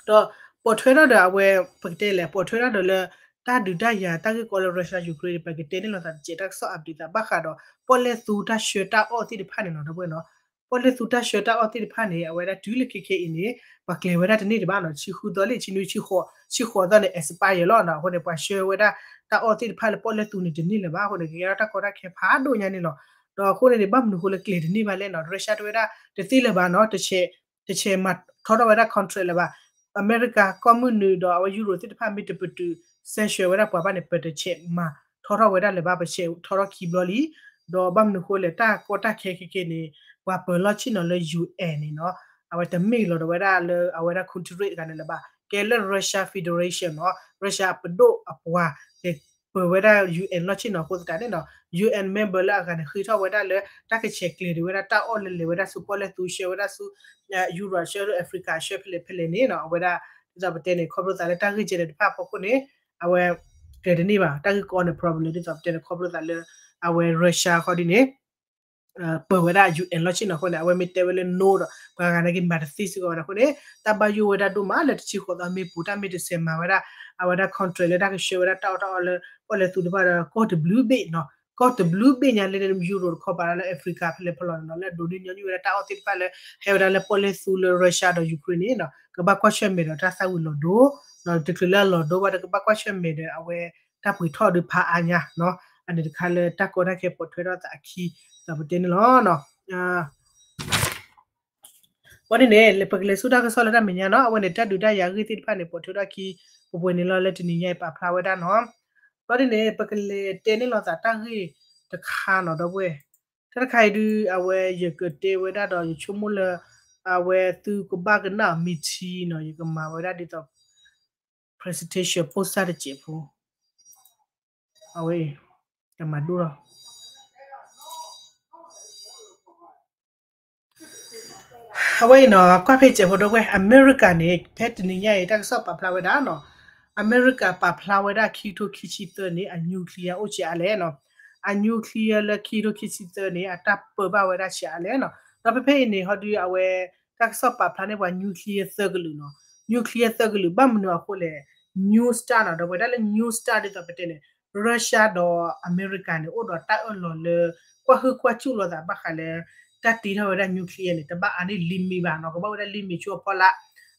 ဒီးပိာ်ထွဲထီၣ်ဒီးအဝဲ ပကတဲလဲၣ် ပိာ်ထွဲထီၣ်ဒီးလၢ တၢ်ဒုးတၢ်ယၤတၢ်ဂ့ၢ်ကီလၢ Russia Ukraine န့ၣ် ပကတဲန့ၣ်လီၤသးတစဲး တၢ်ကစီၣ် update သးဘၣ်ဃးဒီး ပီၣ်လဲၣ်သူတၢ်ဆှၢတၢ်အီၣ်သ့ၣ်တဖၣ်န့ၣ်လီၤ ဒီပုၢ်ဝဲၢ်နီၤ ပီၣ်လဲၣ်သူတၢ်ဆှၢတၢ်အီၣ်သ့ၣ်တဖၣ်န့ၣ် အဝဲဒၣ်တုၤလၢခဲခဲအံၤန့ၣ် ပှၤကျဲၤဝဲဒၣ်တန့ၢ်တဘၣ်နီၤ ဆံဃုသီလံ ဆံနွံဆံဃိးသီန့ၣ် expire ယဲလီၤနီၤ အဃိန့ၣ် ပှၤဆှၢဝဲဒၣ်တၢ်အီၣ်သ့ၣ်တဖၣ်လၢပီၣ်လဲၣ်သူန့ၣ်တန့ၢ်လၢၤဘၣ် အဃိန့ၣ် ကကဲထီၣ်တၢ်ကီတၢ်ခဲဖးဒိၣ်ညါန့ၣ်လီၤ. ဒီးအဃိန့ၣ်န့ၣ် ဘၣ်မနုၤအဃိလၢကျဲၤတန့ၢ်ဘၣ်လဲၣ်နီၤ Russia တဲဝဲဒၣ် တသ့လၢၤဘၣ်နီၤ တဆဲး တဆဲးမၤထီထီၣ်ဝဲဒၣ် contract လၢၤဘၣ် အမဲရကၤကီၢ်မုၢ်နုာ်ဒီးအဝဲ Europe သ့ၣ်တဖၣ်မ့ၢ်တပတုာ် sanction ဝဲဒၣ်ပှၤဘၣ်န့ၣ် ပတဆဲးမၤထီထီၣ်ဝဲဒၣ်လၢၤဘၣ် ပဆဲးထီထီၣ်ခံဘျီလံ ဒီးဘၣ်မနုၤအဃိလဲၣ် တၢ်ကီတၢ်ခဲခဲခဲန့ၣ် ပှၤပၢၤလီၢ်ဆ့ၣ်နီၤလၢ UN န့ၣ်နီၤ အဝဲတမ့ၢ်လီၤဒီးဝဲဒၣ်လၢအဝဲဒၣ် country တဂၤန့ၣ်လၢၤဘၣ် ကဲလၢ Russia Federation နီၤ Russia အပဒိၣ်အပှၤ ပၢၤဝဲဒၣ် UN လီၢ်ဆ့ၣ်နီၤအဃိသတးန့ၣ်နီၤ UN member လၢအဂၤန့ၣ် ဃ့ထီၣ်ဝဲဒၣ်လၢ တၢ်ကဆဲးကျဲၤဒံးဝဲဒၣ်တၢ်အီၣ်လၢလဲၤဝဲဒၣ်ဆူပီၣ်လဲၣ်သူ ဆှၢဝဲဒၣ်ဆူ Europe ဆှၢ Africa ဆှၢဖဲလဲၣ်ဖဲလဲၣ်န့ၣ်နီၤ အဝဲဒၣ် ဒ်သိးပတဲန့ၣ် ခီဖျိသးလၢတၢ်ဂ့ၢ်ကဲန့ၣ်တဖၣ်အဖီခိၣ်န့ၣ် အဝဲ ကျဲၤတန့ၢ်ဘၣ် တၢ်ဂ့ၢ်ကီန့ၣ် problem ဒ်သိးပတဲန့ၣ် ခီဖျိသးလၢ အဝဲ Russia ခီဒ်န့ၣ် ပၢၤဝဲဒၣ် UN လီၢ်ဆ့ၣ်နီၤအဃိန့ၣ် အဝဲမ့ၢ်တဲဝဲလၢ no ဒီး ပှၤဂၤနာ်က့မၤတသ့စ့ၢ်ကီးဝဲဒၣ်အဃိန့ၣ် တၢ်ဘၣ်ယိၣ်ဝဲဒၣ်ဒိၣ်မးလၢတဆံဃိးသီမ့ၢ်ပူၤ တၢ်မ့ၢ်တဆဲးမၤဝဲဒၣ် အဝဲဒၣ် contract လၢတၢ်ကဆှၢဝဲဒၣ်တၢ်အီၣ်တၢ်အီလၢ ပီၣ်လဲၣ်သူတဖၣ်ဒီး ကီၢ်တဘျုးဘ့ၣ်နီၤ ကီၢ်တဘျုးဘ့ၣ်ညါလၢ Europe တခီပၤလၢ Africa ဖဲလဲၣ်ဖဲလဲၣ်နီၤ လၢအဒိးန့ၢ်ညီနုၢ်ဝဲဒၣ်တၢ်အီၣ်သ့ၣ်တဖၣ်လၢ ဟဲဝဲဒၣ်လၢပီၣ်လဲၣ်သူလၢ Russia ဒီး Ukraine န့ၣ်နီၤ ကဘၣ်ကွၢ်ဆၢၣ်မဲာ်ဒီးတၢ်သၣ်ဝံၤလီၤဒိ တချုးလၢအလီၤဒိဘၣ်ဒီး ကဘၣ်ကွၢ်ဆၢၣ်မဲာ်ဒီးအဝဲတၢ်ပှ့ၤထီၣ်ဒုးဖးအါညါနီၤ အန့ၣ်တခါလၢတၢ်ကီတၢ်ခဲပိာ်ထွဲထီၣ်သးအခံ ဒ်သိးပတဲန့ၣ်လီၤ. ဘၣ်ဒ်န့ၣ် ပကလဲၤဆူတၢ်ကစီၣ်လၢတၢ်မဲာ်ညါနီၤ အဝဲန့ၣ်တၢ်ဒုးတၢ်ယၤအဂ့ၢ်သ့ၣ်တဖၣ်န့ၣ် ပိာ်ထွဲထီၣ်ခံ ပပှဲၤန့ၣ်လီၤလၢတနံၤညါအံၤပာ်ဖျါဝဲဒၣ်နီၤ ဘၣ်ဒ်န့ၣ် ပကလဲၤတဲန့ၢ်လီၤသးတၢ်ဂ့ၢ်တခါနီၤ ဒီပုၢ်ဝဲၢ် တၢ်တခါအံၤဒုး အဝဲယကတဲဝဲဒၣ်ဒီးယဆိကမိၣ်လၢ အဝဲသုကဘၣ်ကနၣ်အီၤမ့ၢ်ထံနီၤ ယကမၤဝဲဒၣ်ဒ်သိး presentation poster တစဲးဖိ အဝဲ တမၤဒိၣ်လီၤ အဝဲအံၤနီၤ ကွၢ်ဖဲစဲးဖိဒီပုၢ်ဝဲၢ် အမဲရကၤန့ၣ် ဖဲတနံၤညါအံၤ တၢ်ကစီၣ်ပာ်ဖျါဝဲဒၣ်နီၤ အမဲရကၤပာ်ဖျါဝဲဒၣ်ခံကထိခံဆံသၢန့ၣ် အ nuclear အိၣ်ဆံးအါလဲၣ်နီၤ အ nuclear လၢခံကထိခံဆံသၢန့ၣ် အတၢ်ပၢဘၣ်ဝဲဒၣ်ဆံးအါလဲၣ်နီၤ ဒီးဖဲဖဲအံၤန့ၣ် ဟီဒုးအဝဲ တၢ်ကစီၣ်ပာ်ဖျါန့ၢ်ပှၤ nuclear သၢကလုာ်နီၤ nuclear သၢကလုာ် ဘၣ်မနုၤအဃိလဲၣ် New Start နီၤ ဒီးပဝဲဒၣ်လၢ New Start ဒ်သိးပတဲန့ၣ် Russia ဒီးအမဲရကၤန့ၣ် အိၣ်ဒီးတၢ်အၢၣ်လီၤလၢ ကွၢ်ဟုၣ်ကွၢ်စူၣ်လိာ်သးဘၣ်ဃးလၢ တၢ်တ့ထီၣ်ဝဲဒၣ် nuclear န့ၣ် တဘၣ်အါန့ၢ် limit ဘၣ်နီၤ ကဘၣ်ဝဲဒၣ် limit ဆူအဖီလာ်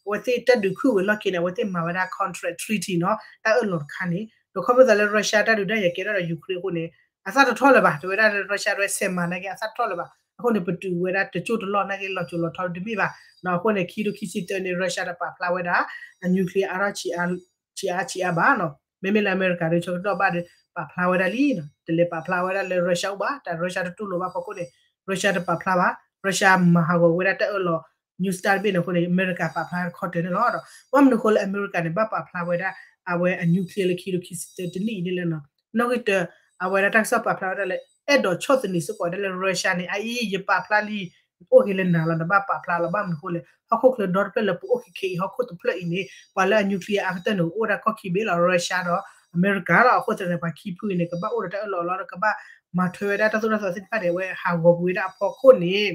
အဝဲသ့ၣ်တၢ်ဒုးခုၣ်ဝဲလီၢ်ခံန့ၣ် အဝဲသ့ၣ်မၤဝဲဒၣ် contract treaty နီၤ တၢ်အၢၣ်လီၤတခါန့ၣ် ဒီးခီဖျိသးလၢ Russia တၢ်ဒုးတၢ်ယၤကဲထီၣ်ဒီး Ukraine အဃိန့ၣ် အသၣ်တထီၣ်လၢၤဘၣ် တဲဝဲဒၣ်လၢ Russia တဝဲဆဲးမၤနာ်က့ အသၣ်တထီၣ်လၢၤဘၣ် အဃိန့ၣ် ပတုာ်ဝဲဒၣ်တကၠိၢ်တလီၢ်နာ်က့ လီၤစိၤလီၤထီတမ့ၢ်ဘၣ် အဃိန့ၣ် ခံကထိခံဆံသၢန့ၣ် Russia တပာ်ဖျါဝဲဒၣ် အ nuclear အါထီၣ်ဆံးအါဆံးအါဘၣ်နီၤ မ့မ့ၢ်လၢအမဲရကၤဒုးဆၢကတီၢ်ဘၣ်ဒီး ပာ်ဖျါဝဲဒၣ်လံ တလဲၤပာ်ဖျါဝဲဒၣ်လၢ Russia အိၣ်ဘၣ် တၢ် Russia တတူၢ်လိာ်ဘၣ်ဖီခိၣ်န့ၣ် Russia တပာ်ဖျါဘၣ် Russia မၤဟးဂီၤဝဲဒၣ်တၢ်အၢၣ်လီၤ New Start တဘ့ၣ်န့ၣ်အဃိန့ၣ် အမဲရကၤပာ်ဖျါခီတၢၢ်န့ၣ်လီၤ ဘၣ်မနုၤအဃိလၢအမဲရကၤန့ၣ် ဘၣ်ပာ်ဖျါဝဲဒၣ် အဝဲအ nuclear လၢခံကထိခံဆံသၢတနံၣ်အံၤန့ၣ်လဲၣ်နီၤ နီၣ်ဂံၢ်တၢ အဝဲဒၣ်တၢ်ကစီၣ်ပာ်ဖျါဝဲဒၣ်လၢ အဲၣ်ဒိးဆီၣ်သနံးစ့ၢ်ကီးဝဲဒၣ်လၢ Russia န့ၣ် အအံၤ ယပာ်ဖျါလံ အိၣ်က့ၤလၢနၤလီၤ နဘၣ်ပာ်ဖျါလီၤ ဘၣ်မနုၤအဃိလဲၣ် ဟီၣ်ခိၣ်ချၢဒီတဖျၢၣ်လၢပအိၣ်ခဲခဲအံၤ ဟီၣ်ခိၣ်ချၢဒီတဖျၢၣ်အံၤန့ၣ် ပှၤလၢအ nuclear အါကတၢၢ်န့ၣ် အိၣ်ဝဲဒၣ်ကီၢ်ခံဘ့ၣ်လီၤ Russia ဒီးအမဲရကၤလီၤ အဃိသတးန့ၣ် ပှၤခံဖုအံၤန့ၣ် ကဘၣ်အိၣ်ဒီးတၢ်အၢၣ်လီၤလီၤဒီး ကဘၣ်မၤထွဲဝဲဒၣ်တၢ်သိၣ်တၢ်သီသ့ၣ်တဖၣ်န့ၣ် အဝဲဟးဂီၤကွံာ်ဝဲဒၣ်အဖီခိၣ်န့ၣ်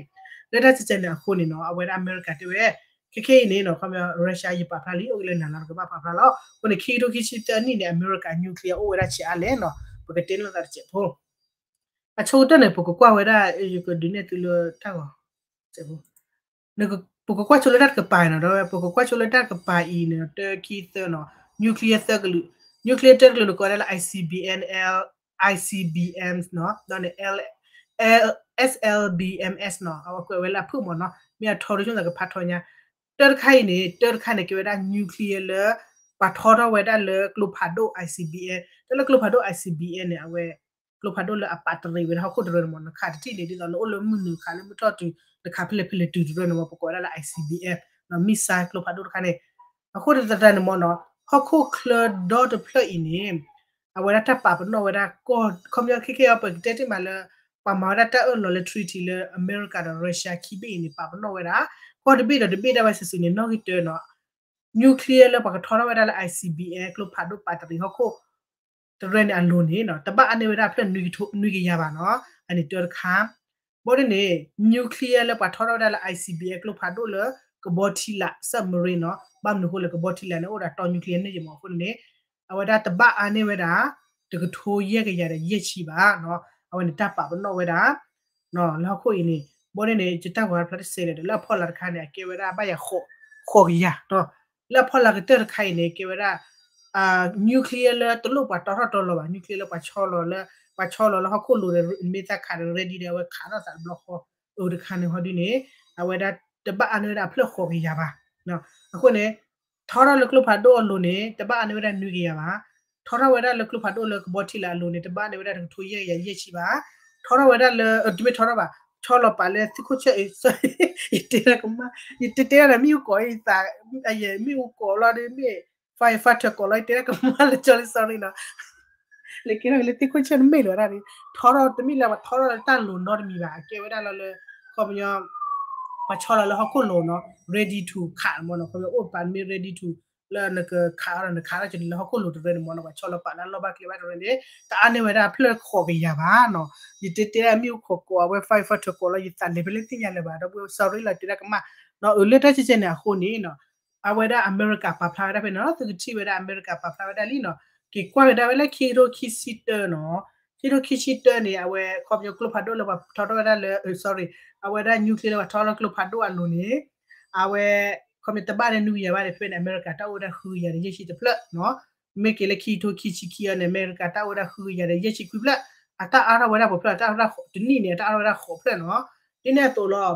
လၢတၢ်စံးစဲန့ၣ်အဃိန့ၣ်နီၤ အဝဲဒၣ်အမဲရကၤတဲဝဲ ခဲခဲအံၤန့ၣ်နီၤ ခီပညီ Russia ယပာ်ဖျါလံ အိၣ်က့ၤလၢနၤလီၤ နကဘၣ်ပာ်ဖျါလီၤ အဃိန့ၣ် ခံကထိခံဆံသၢအနံၣ်န့ၣ် အမဲရကၤ nuclear အိၣ်ဝဲဒၣ်ဆံးအါလဲၣ်နီၤ ပကတဲန့ၢ်လိာ်သးတစဲးဖိ အဆိကတၢၢ်န့ၣ် ပကကွၢ်ဝဲဒၣ် ယကဒုးနဲၣ်သုလၢတၢ်ဂီၤ ပကကွၢ်ဆိလၢတၢ်တကပၤအံၤနီၤ ဒီးပကကွၢ်ဆိလၢတၢ်တကပၤအံၤန့ၣ် တၢ ခံ သၢနီၤ nuclear သၢကလုာ် nuclear တၢတကလုာ်န့ၣ် ကိးဝဲဒၣ်လၢ I C B M L I C B Ms နီၤ ဒီးန့ၣ် L SLBMS နီၤ အဝဲကွဲးဝဲလၢအဖုၣ်မးနီၤ မ့ၢ်အထီဒ်ဆိကမိၣ်သးကဖးထီညါ တၢတခါအံၤန့ၣ် တၢတခါန့ၣ် ကဲဝဲဒၣ် nuclear လၢ ပှၤထီထီၣ်ဝဲဒၣ်လၢကျိဖးဒိၣ် I C B M တၢ်လၢကျိဖးဒိၣ် I C B M န့ၣ် အဝဲ ကျိဖးဒိၣ်လၢအပာ်တရံးဝဲဒၣ်ဟီၣ်ခိၣ်တရၢန့ၣ်မး နခးတထံၣ်န့ၣ် ဒ်သိးနအိၣ်လၢမုၢ်နုာ်ခးလၢမုၢ်ထီၣ်တုၤ နခးဖဲလဲၣ်ဖဲလဲၣ်တုၤတရၢန့ၣ်မး ပကိးဝဲဒၣ်လၢ I C B M နီၤ missile ကျိဖးဒိၣ်တခါန့ၣ် အဃိသတးန့ၣ်မးနီၤ ဟီၣ်ခိၣ်ချၢဒီတဖျၢၣ်အံၤန့ၣ် အဝဲဒၣ်တၢ်ပာ်ပနီၣ်ဝဲဒၣ်ကီၢ် ခီပညီခဲခဲအံၤ ပကတဲတ့ၢ်မးလၢ ပှၤမၤဝဲဒၣ်တၢ်အၢၣ်လီၤလၢ treaty လၢ အမဲရကၤဒီး Russia ခံဘ့ၣ်အံၤန့ၣ် ပာ်ပနီၣ်ဝဲဒၣ် ကီၢ်တဘ့ၣ်ဒီးတဘ့ၣ်ဒၣ်ဝဲစုာ်စုာ်န့ၣ် နီၣ်ဂံၢ်တၢနီၤ nuclear လၢပှၤကထီထီၣ်ဝဲဒၣ်လၢ I C B M ကျိဖးဒိၣ်ပာ်တရံးဟီၣ်ခိၣ် တရဲန့ၣ်အလိၤန့ၣ်နီၤ တဘၣ်အါန့ၢ်ဝဲဒၣ်ဖျၢၣ်နွံကယၤဘၣ်နီၤ အန့ၣ်တၢတခါ ဘီဒ်န့ၣ် nuclear လၢပှၤထီထီၣ်ဝဲဒၣ်လၢ I C B M ကျိဖးဒိၣ်လၢ ကဘီထံလာ် submarine နီၤ ဘၣ်မနုၤအဃိလဲၣ် ကဘီထံလာ်န့ၣ်အိၣ်ဒီးတီ nuclear န့ၣ်ယမ့ၢ်အဃိန့ၣ် အဝဲဒၣ်တဘၣ်အါန့ၢ်ဝဲဒၣ် တကထိယဲၢ်ကယၤဒီးယဲၢ်ဆံဘၣ်နီၤ အဝဲန့ၣ်တၢ်ပာ်ပနီၣ်ဝဲဒၣ် လၢဟီၣ်ခိၣ်အံၤန့ၣ် ဘီဒ်န့ၣ် ယတၢ်ကွၢ်ဖျါတစဲးလဲၣ်ဒီး လၢအဖီလာ်တခါန့ၣ် အကဲဝဲဒၣ်ဘၣ်ယၤ ဃိးကယၤနီၤ လၢအဖီလာ်ကတၢၢ်တခါအံၤန့ၣ် ကဲဝဲဒၣ် nuclear လၢတလိၣ်ပှၤတီထီၣ်တီလီၤဘၣ် nuclear လၢပှၤဆီလီၤလၢ ပှၤဆီလီၤလၢဟီၣ်ခိၣ်လိၤဒီး မ့ၢ်သးခးဒီး ready ဒီး အဝဲခးထီၣ်သးတဘျီဃီ အတခါန့ၣ်ဟီဒ်န့ၣ် အဝဲဒၣ်တဘၣ်အါန့ၢ်ဝဲဒၣ်ဖျၢၣ်ဃိးကယၤဘၣ် အဃိန့ၣ် ထီထီၣ်လၢကျိဖးဒိၣ်အလိၤန့ၣ် တဘၣ်အါန့ၢ်ဝဲဒၣ်နွံကယၤဘၣ် ထီထီၣ်ဝဲဒၣ်လၢကျိဖးဒိၣ်လၢကဘီထံလာ်အလိၤန့ၣ် တဘၣ်အါန့ၢ်ဝဲဒၣ်တကထိယဲၢ်ကယၤယဲၢ်ဆံဘၣ် ထီထီၣ်ဝဲဒၣ်လၢ တမ့ၢ်ထီထီၣ်ဘၣ် ဆီလီၤပာ်လၢသုးခိၣ်ဆၢၣ်အံၤ ယတဲဒၣ်ကမၣ် ယတဲတဲဒၣ်မ့ၣ်အူကိးအံၤသး မ့ၣ်အူကိးလီၤဒီးမ့ၢ် firefighter ကိးလီၤ ယတဲဒၣ်ကမၣ်လၢကၠီလံ sorry နီၤ လဲၤကဲထီၣ်က့ၤလၢသုးခိၣ်ဆၢၣ်တမ့ၢ်လၢၤဝဲဒၣ်န့ၣ် ထီထီၣ်တမ့ၢ်လၢပှၤထီထီၣ်လၢတၢ်လိၤနီတမံၤဘၣ် အကဲဝဲဒၣ်လီၤလၢ ခီပညီ ပှၤဆီလီၤလၢဟီၣ်ခိၣ်လိၤနီၤ ready to ခးမ့ၢ်နီၤ ခီပညီအိၣ်ပာ်မ့ၢ် ready to လၢနကခးအီၤဒီးနခးထီၣ်က့ၤလၢဟီၣ်ခိၣ်လိၤတရဲန့ၣ်မ့ၢ်နီၤ ပှၤဆီလီၤပာ်လၢအလီၢ်ဘၣ်ကျဲဘၣ်တရဲန့ၣ် တအါန့ၢ်ဝဲဒၣ်ဖျၢၣ်ဃိးကယၤဘၣ်နီၤ ယတဲတဲဒၣ်မ့ၣ်အူခိးကိးအဝဲ firefighter ကိးလီၤ ယသးလဲၤဖဲလဲၣ်သ့ၣ်ညါလၢၤဘၣ် ဒီပုၢ်ဝဲၢ် sorry လီၤ တဲဒၣ်ကမၣ်နီၤ အၢ လၢတၢ်ကဲကဲန့ၣ်အဃိန့ၣ်နီၤ အဝဲဒၣ်အမဲရကၤပာ်ဖျါဝဲဒၣ်ဖဲန့ၣ်နီၤ သုကထံၣ်ဝဲဒၣ်အမဲရကၤပာ်ဖျါဝဲဒၣ်လံနီၤ က့ၤကွၢ်ကဒါဝဲလၢခံကထိခံဆံတၢနီၤ ခံကထိခံဆံတၢန့ၣ် အဝဲခီပညီကျိဖးဒိၣ်လၢပှၤထီထီၣ်ဝဲဒၣ်လၢ sorry အဝဲဒၣ် nuclear လၢပှၤထီထီၣ်လၢကျိဖးဒိၣ်အလိၤန့ၣ် အဝဲ ခီပညီတဘၣ်န့ၣ်နွံကယၤဘၣ်န့ၣ် ဖဲန့ၣ် အမဲရကၤတၢ်အိၣ်ဝဲဒၣ်ဃုကယၤဒီးယဲၢ်ဆံတဖျၢၣ်နီၤ မ့ၢ်က့ၤလၢခံကထိခံဆံခံအံၤန့ၣ် အမဲရကၤတၢ်အိၣ်ဝဲဒၣ်ဃုကယၤဒီးယဲၢ်ဆံခွံဖျၢၣ် အတၢ်အါထီၣ်ဝဲဒၣ်ပှဲၤဖျၢၣ် အတၢ်အါထီၣ်ဝဲဒၣ်ဃိး တနံၣ်န့ၣ် အတၢ်အါထီၣ်ဝဲဒၣ်ဃိးဖျၢၣ်နီၤ ဒ်န့ၣ်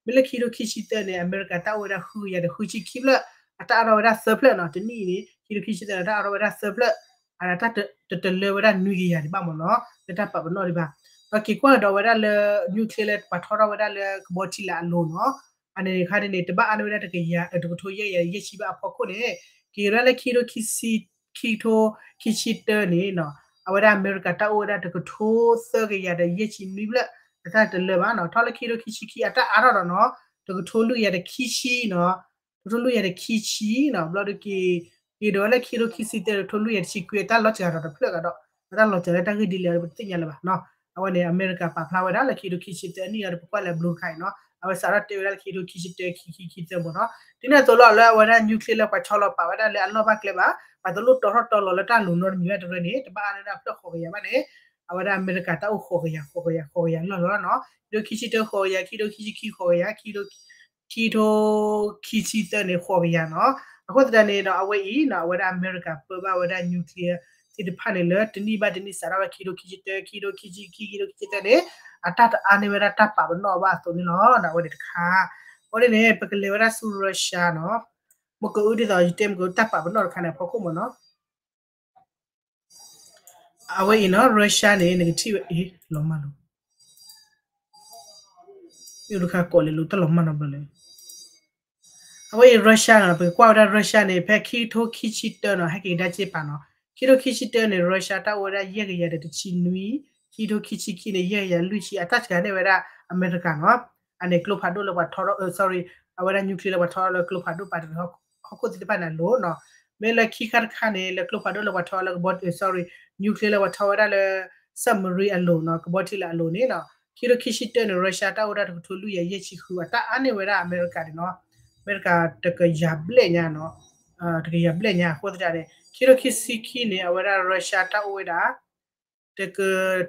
အသိးလီၤ ဘျီဒုး မ့ၢ်လၢခံကထိခံဆံတၢန့ၣ် အမဲရကၤတၢ်အိၣ်ဝဲဒၣ်ဃုကယၤဒီးဃုဆံခံဖျၢၣ် အတၢ်အါထီၣ်ဝဲဒၣ်သၢဖျၢၣ်နီၤ တနံၣ်အံၤန့ၣ် ခံကထိခံဆံတၢန့ၣ် တၢ်အါထီၣ်ဝဲဒၣ်သၢဖျၢၣ် အတၢ်တလၢဝဲဒၣ်နွံကယၤဒံးဘၣ်မ့ၢ်နီၤ လၢတၢ်ပာ်ပနီၣ်ဒံးဘၣ် ဒီးက့ၤကွၢ်ကဒီးဝဲဒၣ်လၢ nuclear လၢပှၤထီထီၣ်ဝဲဒၣ်လၢကဘီထံလာ်အလိၤနီၤ အန့ၣ်ခါဒ်န့ၣ် တဘၣ်အါန့ၢ်ဝဲဒၣ်တကယၤ တကထိယဲၢ်ကယၤယဲၢ်ဆံဘၣ်အဖီခိၣ်န့ၣ် က့ၤဝဲဒၣ်လၢခံကထိခံဆံ ခံကထိခံဆံတၢန့ၣ်နီၤ အဝဲဒၣ်အမဲရကၤတၢ်အိၣ်ဝဲဒၣ်တကထိသၢကယၤဒီးယဲၢ်ဆံနွံဖျၢၣ် အတၢ်တလၢဘၣ်နီၤ ထီၣ်လၢခံကထိခံဆံခံအတၢ်အါထီၣ်ဒီးနီၤ တကထိလွံၢ်ကယၤဒီးခံဆံနီၤ တကထိလွံၢ်ကယၤဒီးခံဆံနီၤ ဘျီဒုးက့ၤ က့ၤဒိးဝဲလၢခံကထိခံဆံတၢ တကထိလွံၢ်ကယၤတဆံခွံ အတၢ်လီၤစှၤဒီးတဖျၢၣ်ကဒီး အတၢ်လီၤစှၤလၢတၢ်ဂ့ၢ်ဒ်လဲၣ် ပတသ့ၣ်ညါလၢၤဘၣ်နီၤ အဝဲန့ၣ် အမဲရကၤပာ်ဖျါဝဲဒၣ်လၢခံကထိခံဆံတၢအနံၣ်ဒီး ပကွၢ်လၢ blue တခါအံၤနီၤ အဝဲစးထီၣ်တဲဝဲဒၣ်လၢခံကထိခံဆံတၢ ခံခံခံသၢမ့ၢ်နီၤ ဒ်န့ၣ်အသိးလီၤ လၢအဝဲဒၣ် nuclear လၢပှၤဆီလီၤပာ်ဝဲဒၣ်လၢအလီၢ်ဘၣ်ကျဲဘၣ် ပှၤတလိၣ်တီထီၣ်တီလီၤလၢတၢ်လိၤနီတမံၤဘၣ်တရဲန့ၣ် တဘၣ်အါန့ၢ်ဒၣ်ဖျၢၣ်ဃိးကယၤဘၣ်န့ၣ် အဝဲဒၣ်အမဲရကၤတၢ်အိၣ်ဃိးကယၤ ဃိးကယၤ ဃိးကယၤလီၢ်လီၤနီၤ ခံကထိခံဆံတၢဃိးကယၤ ခံကထိခံဆံခံဃိးကယၤ ခံကထိခံဆံတၢန့ၣ် ဃိးကယၤနီၤ အဃိသတးန့ၣ်ဒီး အဝဲအံၤနီၤ အဝဲဒၣ်အမဲရကၤပၢဘၣ်ဝဲဒၣ် nuclear သ့ၣ်တဖၣ်န့ၣ်လၢတနံၣ်ဘၣ်တနံၣ်စးထီၣ်ဝဲခံကထိခံဆံတၢ ခံကထိခံဆံခံ ခံကထိခံဆံခံ ခံကထိခံဆံတၢန့ၣ် အတၢ်တအါန့ၢ်ဝဲဒၣ်တၢ်ပာ်ပနီၣ်ဘၣ်အသိးန့ၣ်လီၤ အဝဲန့ၣ်တခါ အဃိန့ၣ်န့ၣ် ပကလဲၤဝဲဒၣ်ဆူ Russia နီၤ မ့ၢ်ကအုဒ်သိးယတဲမ့ၢ်ကတၢ်ပာ်ပနီၣ်တခါန့ၣ်အဖီခိၣ်မ့ၢ်နီၤ အဝဲအံၤနီၤ Russia န့ၣ် နကထံၣ်ဝဲ အ့ လီၤမၢ်လီၤ ယတခါကိးလဲၤလိာ်တၢ်လီၤမၢ်နီတဘျီလဲၣ် အဝဲအံၤ Russia နီၤ ပကကွၢ်ဝဲဒၣ် Russia န့ၣ် ဖဲခံကထိခံဆံတၢနီၤ ဟဲက့ၤကဒါက့ၤပာ်နီၤ ခံကထိခံဆံတၢန့ၣ် Russia တၢ်အိၣ်ဝဲဒၣ်ယဲၢ်ကယၤဒီးတဆံနွံ ခံကထိခံဆံခံန့ၣ် ယဲၢ်ကယၤလွံၢ်ဆံ အတၢ်စှၤန့ၢ်ဝဲဒၣ်အမဲရကၤနီၤ အန့ၣ်ကျိဖးဒိၣ်လၢပှၤထီထီၣ် sorry အဝဲဒၣ် nuclear လၢပှၤထီထီၣ်လၢကျိဖးဒိၣ်ပာ်တရံးဟီၣ်ခိၣ်သ့ၣ်တဖၣ်န့ၣ်အလိၤနီၤ မ့ၢ်လၢခံခါတခါန့ၣ် လၢကျိဖးဒိၣ်လၢပှၤထီထီၣ်လၢကဘီ sorry nuclear လၢပှၤထီထီၣ်ဝဲဒၣ်လၢ submarine အလိၤနီၤ ကဘီထံလာ်အလိၤန့ၣ်နီၤ ခံကထိခံဆံတၢန့ၣ် Russia တၢ်အိၣ်ဝဲဒၣ်တကထိလွံၢ်ကယၤယဲၢ်ဆံဃု အတၢ်အါန့ၢ်ဝဲဒၣ်အမဲရကၤန့ၣ်နီၤ အမဲရကၤတကယၤဘျဲၣ်ညါနီၤ တကယၤဘျဲၣ်ညါအဃိသတးန့ၣ် ခံကထိခံဆံခံန့ၣ် အဝဲဒၣ် Russia တၢ်အိၣ်ဝဲဒၣ် တက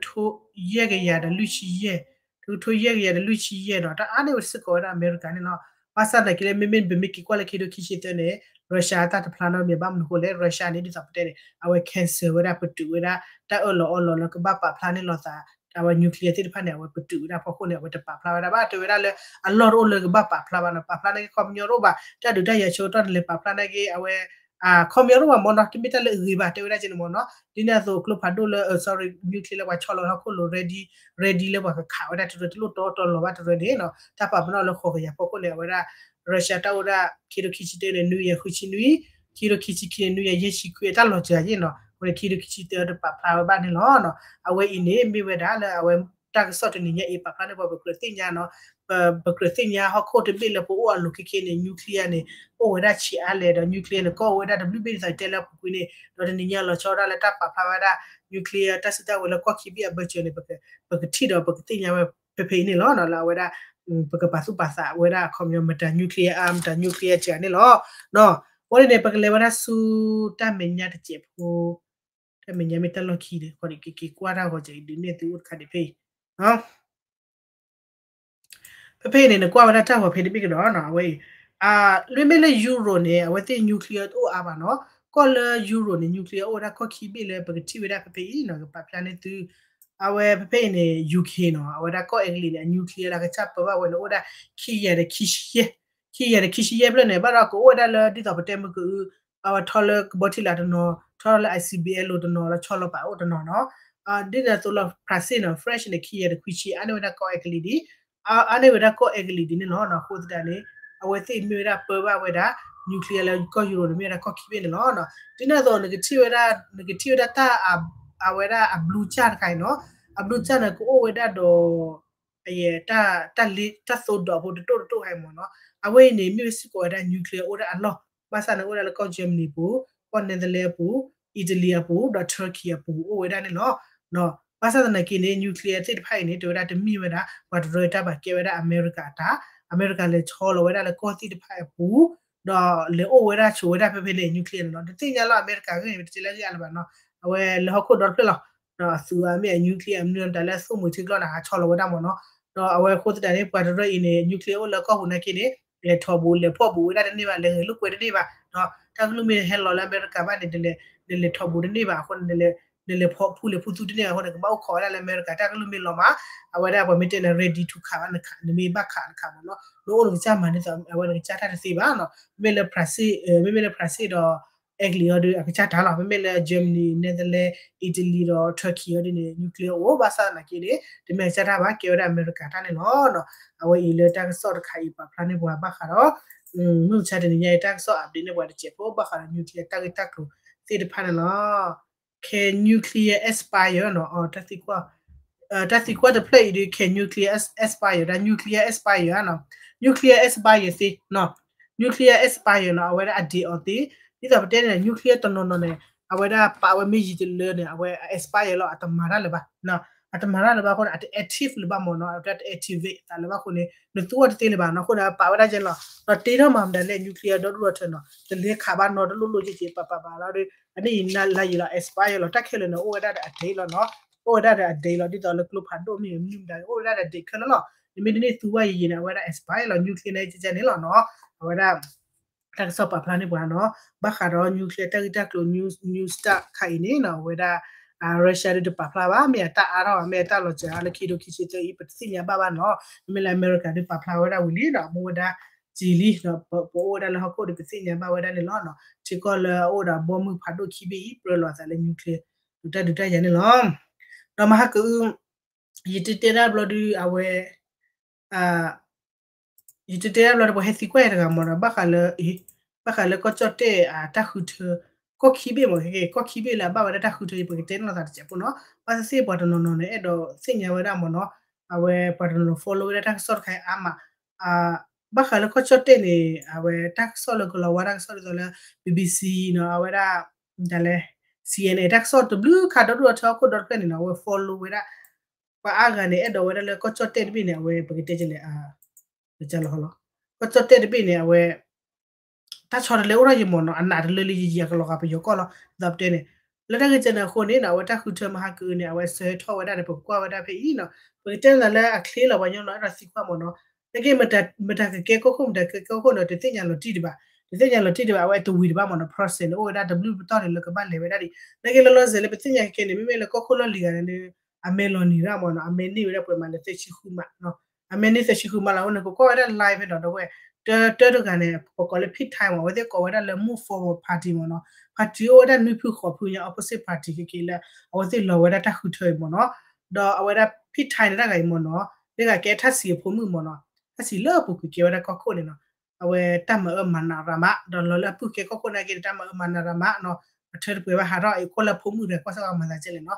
ထိယဲၢ်ကယၤဒီးလွံၢ်ဆံယဲၢ် တကထိယဲၢ်ကယၤဒီးလွံၢ်ဆံယဲၢ်နီၤ တၢ်အါန့ၢ်ဝဲစ့ၢ်ကီးဝဲဒၣ်အမဲရကၤန့ၣ်လီၤ ဘၣ်ဆၣ်သနာ်က့လၢ မ့မ့ၢ်ပမ့ၢ်က့ၤကွၢ်လၢခံကထိခံဆံတၢန့ၣ် Russia တၢ်တဖျါနီတမံၤ ဘၣ်မနုၤအဃိလဲၣ် Russia န့ၣ် ဒ်သိးပတဲန့ၣ် အဝဲ cancel ဝဲဒၣ် ပတုာ်ဝဲဒၣ် တၢ်အၢၣ်လီၤအီလီၤလၢကဘၣ်ပာ်ဖျါန့ၢ်လိာ်သး အဝဲ nuclear သ့ၣ်တဖၣ်န့ၣ် အဝဲပတုာ်ဝဲဒၣ်အဖီခိၣ်န့ၣ် အဝဲတပာ်ဖျါဝဲဒၣ်ဘၣ် တဲဝဲဒၣ်လၢ အလီၢ်တအိၣ်လၢကဘၣ်ပာ်ဖျါဘၣ်နီၤ ပာ်ဖျါန့ၢ်က့ၤခီပညီတအိၣ်ဘၣ် တၢ်ဒုးတၢ်ယၤဆၢကတီၢ်န့ၣ် လဲၤပာ်ဖျါန့ၢ်က့ၤ အဝဲ ခီပညီတအိၣ်ဘၣ်မ့ၢ်နီၤ တမ့ၢ်တၢ်လၢအဂ့ၤဘၣ် တဲဝဲဒၣ်က့န့ၣ်မ့ၢ်နီၤ ဒ်န့ၣ်အသိးကျိဖးဒိၣ်လၢ sorry nuclear လၢပှၤဆီလီၤဟီၣ်ခိၣ်လိၤ ready ready လၢပှၤကခးဝဲဒၣ်တရၢ တလိၣ်တီတီလီၤဘၣ်တရၢန့ၣ်နီၤ တၢ်ပာ်ပနီၣ်လၢဃိးကယၤဖီခိၣ်န့ၣ် အဝဲဒၣ် Russia တၢ်အိၣ်ဒၣ် ခံကထိခံဆံတၢန့ၣ် နွံကယၤဃုဆံနွံ ခံကထိခံဆံခံန့ၣ် နွံကယၤယဲၢ်ဆံခွံ အတၢ်လီၤစှၤယ့ၣ်နီၤ အဃိန့ၣ် ခံကထိခံဆံတၢတပာ်ဖျါဝဲဘၣ်န့ၣ်လီၤနီၤ အဝဲအံၤန့ၣ် မ့ၢ်ဝဲဒၣ်လၢအဝဲ တၢ်ကစီၣ်တနံၤညါအံၤပာ်ဖျါန့ၢ်ပှၤပကြၢးသ့ၣ်ညါနီၤ ပကြၢးသ့ၣ်ညါဟီၣ်ခိၣ်တဘ့ၣ်လၢပအိၣ်အလိၤခဲခဲန့ၣ် nuclear န့ၣ် အိၣ်ဝဲဒၣ်ဆံးအါလဲၣ်ဒီး nuclear န့ၣ် ကီၢ်ဝဲဒၣ်တဘျုးဘ့ၣ်ဒ်သိးတဲလၢအပူၤကွံာ်န့ၣ် ဒီးတနံၤညါလီၤဆီဒၣ်လၢတၢ်ပာ်ဖျါဝဲဒၣ် nuclear တၢ်စုတၢ်ဝဲၤလၢကီၢ်ခံဘ့ၣ်အဘၢၣ်စၢၤန့ၣ် ပကထံၣ်ဒီးပကသ့ၣ်ညါဝဲဖဲဖဲအံၤန့ၣ်လီၤ. လၢအဝဲဒၣ် ပကပာ်သူၣ်ပာ်သးဝဲဒၣ်အခီပညီ မတၤ nuclear အါ မတၤ nuclear စှၤန့ၣ်လီၤ. အဝဲန့ၣ်န့ၣ် ပကလဲၤဝဲဒၣ်ဆူတၢ်မဲာ်ညါတစဲးဖိ တၢ်မဲာ်ညါမ့ၢ်တၢ်လီၢ်ခံဒီး က့ၤက့ၤကွၢ်တၢ်ဂီၤစဲးအံၤဒုးနဲၣ်သုအိၣ်တခါဒံးဖဲအံၤ ဖဲဖဲအံၤန့ၣ် နကွၢ်ဝဲဒၣ်တၢ်ဂီၤဖဲတဘ့ၣ်ကဒီးနီၤ အဝဲအံၤ မ့မ့ၢ်လၢ Europe န့ၣ် အဝဲသ့ၣ် nuclear တအိၣ်အါဘၣ်နီၤ ကီၢ်လၢ Europe န့ၣ် nuclear အိၣ်ဝဲဒၣ်ကီၢ်ခံဘ့ၣ်လၢပကထံၣ်ဝဲဒၣ်ဖဲဖဲအံၤနီၤ ကပာ်ဖျါန့ၢ်သု အဝဲဖဲဖဲအံၤန့ၣ် UK နီၤ အဝဲဒၣ်ကီၢ်အဲကလံးန့ၣ် အ nuclear လၢအကစၢ်ပၢဘၣ်ဝဲန့ၣ် အိၣ်ဝဲဒၣ် ခံကယၤဒီးခံဆံယဲၢ်ဖျၢၣ်န့ၣ် ဘၣ်ဒီးကအိၣ်ဝဲဒၣ်လၢဒ်သိးပတဲမုၢ်ကအု အဝဲထီလၢကဘီထံလာ်တနီၤ ထီလၢ ICBM လိၤတနီၤ လၢဆီလီၤပာ်အိၣ်တနီၤနီၤ ဒ်သိးသိးလီၤ France နီၤ France န့ၣ် ခံကယၤဒီးခွံဆံ အါန့ၢ်ဝဲဒၣ်ကီၢ်အဲကလံးဒံး အါန့ၢ်ဝဲဒၣ်ကီၢ်အဲကလံးဒံးန့ၣ်လီၤ. အဃိသတးန့ၣ် အဝဲသ့ၣ်မ့ၢ်ဝဲဒၣ်ပၢဘၣ်ဝဲဒၣ် nuclear လၢကီၢ် Europe န့ၣ် မ့ၢ်ဝဲဒၣ်ကီၢ်ခံဘ့ၣ်န့ၣ်လီၤ. ဒ်န့ၣ်အသိး နကထံၣ်ဝဲဒၣ် နကထံၣ်ဝဲဒၣ်တၢ် အဝဲဒၣ်အ blue ကၠၢ်တခါအံၤနီၤ အ blue ကၠၢ်န့ၣ် ကအိၣ်ဝဲဒၣ်ဒီး အယဲၢ် တၢ်လ့ တၢ်သိဒီးဖိတတိၢ်တတိၢ်ခါအံၤမ့ၢ်နီၤ အဝဲအံၤန့ၣ် မ့ၢ်ဝဲစ့ၢ်ကီးဝဲဒၣ် nuclear အိၣ်ဝဲဒၣ်အလီၢ် ဘၣ်ဆၣ်န့ၣ်အိၣ်ဝဲဒၣ်လၢကီၢ် Germany အပူၤ ကီၢ် Netherlands အပူၤ Italy အပူၤ ဒီး Turkey အပူၤ အိၣ်ဝဲဒၣ်န့ၣ်လီၤ. ဘၣ်ဆၣ်သနာ်က့န့ၣ် nuclear သ့ၣ်တဖၣ်အံၤန့ၣ် တဲဝဲဒၣ်တမ့ၢ်ဝဲဒၣ် ပှၤတရၢတၢ်ဘၣ်ကဲဝဲဒၣ်အမဲရကၤအတၢ် အမဲရကၤလဲၤဆီလီၤဝဲဒၣ်လၢကီၢ်သ့ၣ်တဖၣ်အပူၤ ဒီးလဲၤအိၣ်ဝဲဒၣ်ဆိးဝဲဒၣ်ဖဲဖဲန့ၣ် nuclear န့ၣ်လီၤ. တသ့ၣ်ညါလီၤ အမဲရကၤဂ့ၢ်န့ၣ် ပတတဲလၢအဂ့ၢ်အါလၢၤဘၣ်နီၤ အဝဲလၢဟီၣ်ခိၣ်ဒီတဖျၢၣ်လီၤ ဒီးအသုးအမ့ၢ်အ nuclear အမနုၤတၢ်လၢအသိၣ်မှံၤထံကျိနၤ ဟးဆီလီၤဝဲဒၣ်မ့ၢ်နီၤ ဒီးအဝဲအဃိသတးန့ၣ် ပှၤတရၢအံၤန့ၣ် nuclear အိၣ်လၢကီၢ်ပူၤနာ်က့န့ၣ် လဲၤထီၣ်ဘူးလဲၤဖီၣ်ဘူးဝဲဒၣ်တန့ၢ်ဘၣ် လဲၤဂဲၤလိာ်ကွဲတန့ၢ်ဘၣ် ဒီးတၢ်ကလုၢ်မ့ၢ်ဟဲလီၤလၢအမဲရကၤဘၣ်န့ၣ် နလဲၤထီၣ်ဘူးတန့ၢ်ဘၣ်အဃိန့ၣ် နလဲၤဖီၣ်ဖူလဲၤဖူသူတန့ၢ်ဘၣ်အဃိန့ၣ် ကဘၣ်အိၣ်ခိးဝဲဒၣ်လၢအမဲရကၤ တၢ်ကလုၢ်မ့ၢ်လီၤမး အဝဲဒၣ်ပှၤမ့ၢ်တဲန့ၣ် ready to ခးဘၣ်နခး နမ့ၢ်ဘၣ်ခးနခးမ့ၢ်နီၤ နအိၣ်နကစၢ်မၤန့ၣ်သိး အဝဲနကစၢ်တၢ်တသ့ဘၣ်နီၤ မ့မ့ၢ်လၢ France မ့မ့ၢ်လၢ France ဒီး အဲကလံးအီၤဒီး အကစၢ်တၢ်လီၤ မ့မ့ၢ်လၢ Germany Netherlands Italy ဒီး Turkey အီၤဒ်န့ၣ် nuclear အိၣ် ဘၣ်ဆၣ်သနာ်က့န့ၣ် တမ့ၢ်အကစၢ်တၢ်ဘၣ် ကဲဝဲဒၣ်အမဲရကၤတၢ်န့ၣ်လီၤ. အဝဲအံၤလၢတၢ်ကစီၣ်တခါအံၤပာ်ဖျါန့ၢ်ပှၤဘၣ်ဃးဒီး မုၢ်မဆါတနံၤညါအံၤ တၢ်ကစီၣ် update န့ၢ်ပှၤတစဲးဖိ ဘၣ်ဃးဒီး nuclear တၢ်ဂ့ၢ်တၢ်ကျိၤသ့ၣ်တဖၣ်န့ၣ်လီၤ. Can nuclear expire နီၤ တၢ်သံကွၢ်တၢ်သံကွၢ်တဖျၢၣ်အံၤဒီး can nuclear expire ဒီး nuclear expire နီၤ nuclear expire သ့နီၤ nuclear expire နီၤ အဝဲဒၣ်အ date အီၤသ့ ဒ်သိးပတဲန့ၣ် nuclear တနီၤနီၤန့ၣ် အဝဲဒၣ်ပာ်ဝဲမ့ၢ်ယံာ်တလၢန့ၣ် အဝဲ expire လီၤ အတမၤတၢ်လၢၤဘၣ် အတမၤတၢ်လၢၤဘၣ်အဃိန့ၣ် အတ active လၢၤဘၣ်မ့ၢ်နီၤ အတ activate သးလၢၤဘၣ်အဃိန့ၣ် နသူအီၤတသ့လၢၤဘၣ်နီၤ အဃိန့ၣ် ပာ်ဝဲဒၣ်ယဲလီၤ ဒီးတ့ထီၣ်မၤမတၤလဲၣ် nuclear ဒီဒူၣ်ဒီထၢနီၤ တလဲၤခးဘၣ်နီတလိၣ်လိၣ်က့က့ ပာ်ပာ်ပာ်လီၤဒီး အန့ၣ်အံၤလါယံာ်လီၤ expire လီၤ တၢ်ခဲလၢာ်န့ၣ် အိၣ်ဝဲဒၣ်ဒီးအ date လီၤနီၤ အိၣ်ဝဲဒၣ်ဒီးအ date လီၤ ဒ်သိးလၢကျိဖးဒိၣ်မ့ၢ်မနုၤမတၤ အိၣ်ဝဲဒၣ်ဒီး date ခဲလၢာ်လီၤ နမ့ၢ်တန့ၢ်သူဝဲယံာ်ယံာ်န့ၣ် အဝဲဒၣ် expire လီၤ nuclear န့ၣ် ကကန့ၣ်လီၤနီၤ အဝဲဒၣ် တၢ်ကစီၣ်ပာ်ဖျါန့ၢ်ပှၤနီၤ ဘၣ်ဃးဒီး nuclear တၢ်ဂ့ၢ်တၢ်ကျိၤ news start ခါအံၤန့ၣ်နီၤ အဝဲဒၣ် Russia ဒုးတပာ်ဖျါဘၣ် မ့ၢ်အတၢ်အါထီၣ်ဘၣ် မ့ၢ်အတၢ်လီၤစှၤလၢခံဒိၣ်ခံဆံသၢအံၤ ပတသ့ၣ်ညါဘၣ်ဘၣ်နီၤ မ့မ့ၢ်လၢအမဲရကၤဒုးပာ်ဖျါဝဲဒၣ်ဝံၤလံဒီး အမူဝဲဒၣ် ကံၤလံ ဒီးပအိၣ်ဝဲဒၣ်လၢဟီၣ်ခိၣ်ဒီးပသ့ၣ်ညါဘၣ်ဝဲဒၣ်န့ၣ်လီၤ. ထံကီၢ်လၢအအိၣ်ဒီးဘီမုၢ်ဖးဒိၣ်ခံဘ့ၣ်အံၤ ပြၢလီၤအသးလၢ nuclear ဒုးတၢ်ဒုးတၢ်ယၤန့ၣ်လီၤ. ဒီးမဟါကအု ယတတဲဒၣ်ဘျီဒုး အဝဲ ယတတဲဒၣ်ဘျီဒီး ပှၤဟဲသံကွၢ်ယၤတဂၤမ့ၢ်နီၤ ဘၣ်ဃးလၢ ဘၣ်ဃးလၢကီၢ်ကၠီၣ်တဲၣ်အတၢ်ဃုထၢ ကီၢ်ခံဘ့ၣ်မ့ၢ် ကီၢ်ခံဘ့ၣ်လၢအဘၣ်ဝဲဒၣ်တၢ်ဃုထၢအံၤ ပကတဲန့ၢ်လိာ်သးတစဲးဖိနီၤ ဘၣ်သ့ၣ်သ့ၣ်ပှၤတနီၤနီၤန့ၣ် အဲၣ်ဒိးသ့ၣ်ညါဝဲဒၣ်မ့ၢ်နီၤ အဝဲပှၤတနီၤနီၤ follow ဝဲဒၣ်တၢ်ကစီၣ်တခါအံၤအါမး ဘၣ်ဃးလၢကီၢ်ကၠီၣ်တဲၣ်န့ၣ် အဝဲတၢ်ကစီၣ်လၢကလီၤဝါတၢ်ကစီၣ်ဒ်သိးလၢ BBC နီၤ အဝဲဒၣ် ဒ်လဲၣ် CNN တၢ်ကစီၣ်တဘျုးခါဒီဒူၣ်ဒီထၢဟီၣ်ခိၣ်ဒီတဖျၢၣ်န့ၣ်နီၤ အဝဲ follow ဝဲဒၣ် ပှၤအါဂၤန့ၣ် အဲၣ်ဒိးဝဲဒၣ်လၢကီၢ်ကၠီၣ်တဲၣ်တဘ့ၣ်န့ၣ် အဝဲပကတဲလဲၣ် ကီၢ်ကၠီၣ်တဲၣ်တဘ့ၣ်န့ၣ် အဝဲ တၢ်ဆီတလဲအိၣ်ထီၣ်ယံၤမ့ၢ်နီၤ အနးတလၢလၢယံၤယံၤအကလီၤဂာ်ပယီၤကီၢ်လီၤ ဒ်သိးပတဲန့ၣ် လၢတၢ်ဂ့ၢ်ကဲန့ၣ်အဃိန့ၣ်နီၤ အဝဲတၢ်ဃုထၢမဟါကအုန့ၣ် အဝဲဆၢထီၣ်ဝဲဒၣ်န့ၣ် ပကကွၢ်ဝဲဒၣ်ဖဲအံၤနီၤ ပကတဲနၤလၢအချ့လီၤ ပှၤကညီနီၤ အဲၣ်ဒိးသံကွၢ်မ့ၢ်နီၤ နာ်က့ မတၤကကဲကီၢ်ခိၣ် မတၤကကဲကီၢ်ခိၣ်နီၤ တသ့ၣ်ညါလီၤတံၢ်ဒံးဘၣ် တသ့ၣ်ညါလီၤတံၢ်ဒံးဘၣ် အဝဲတဝံၤဒံးဘၣ်မ့ၢ်နီၤ process န့ၣ် အိၣ်ဝဲဒၣ်တဘျုးပတီၢ်န့ၣ်လၢကဘၣ်လဲၤဝဲဒၣ်ဒံး နာ်က့ လီၤလီၤဆဲးလၢပသ့ၣ်ညါခဲကဲန့ၣ် မ့မ့ၢ်လၢကီၢ်ခိၣ်လီၢ်လံၤဂၤန့ၣ် အမဲာ်လီၤနံၤရၣ်မ့ၢ်နီၤ အမဲာ်န့ၢ်ဝဲဒၣ်ပှဲၤမးလၢသၢဆံဃုမးနီၤ အမဲာ်န့ၢ်သၢဆံဃုမးလီၤ အဝဲန့ၣ် ပကွၢ်ဝဲဒၣ် live ဖဲဒီး ဒီပုၢ်ဝဲၢ် တၢတဂၤန့ၣ် ပကိးလၢ Pete Tye မ့ၢ် အဝဲသ့ၣ်ကိးဝဲဒၣ်လၢ Move Forward Party မ့ၢ်နီၤ party အိၣ်ဝဲဒၣ်နွံဖုဃိးဖုညါ opposite party ခဲကဲလၢ အဝဲသ့ၣ်လီၤဝဲဒၣ်တၢ်ဃုထၢအံၤမ့ၢ်နီၤ ဒီးအဝဲဒၣ် Pete Tye န့ၣ်တၢ်ဂၤအံၤမ့ၢ်နီၤ မ့ၢ်ဂၤကဲထၣ်စံးအဖိမုၣ်မ့ၢ်နီၤ ထၣ်စံးလၢအပူၤကွံာ်ကဲဝဲဒၣ်ကီၢ်ခိၣ်န့ၣ်နီၤ အဝဲတၢ်မၤအၢမၤနးရၤမး ဒီးလီၤလၢအပုၢ်ကဲကီၢ်ခိၣ်နာ်က့န့ၣ် တၢ်မၤအၢမၤနးရၤမးနီၤ အထၢတပှဲၤဘၣ်ဟးထီၣ်အံၤ ကွၢ်လၢအဖိမုၣ်တဂၤကွၢ်စၢ်ကီးမၤသးကဲလဲၣ်နီၤ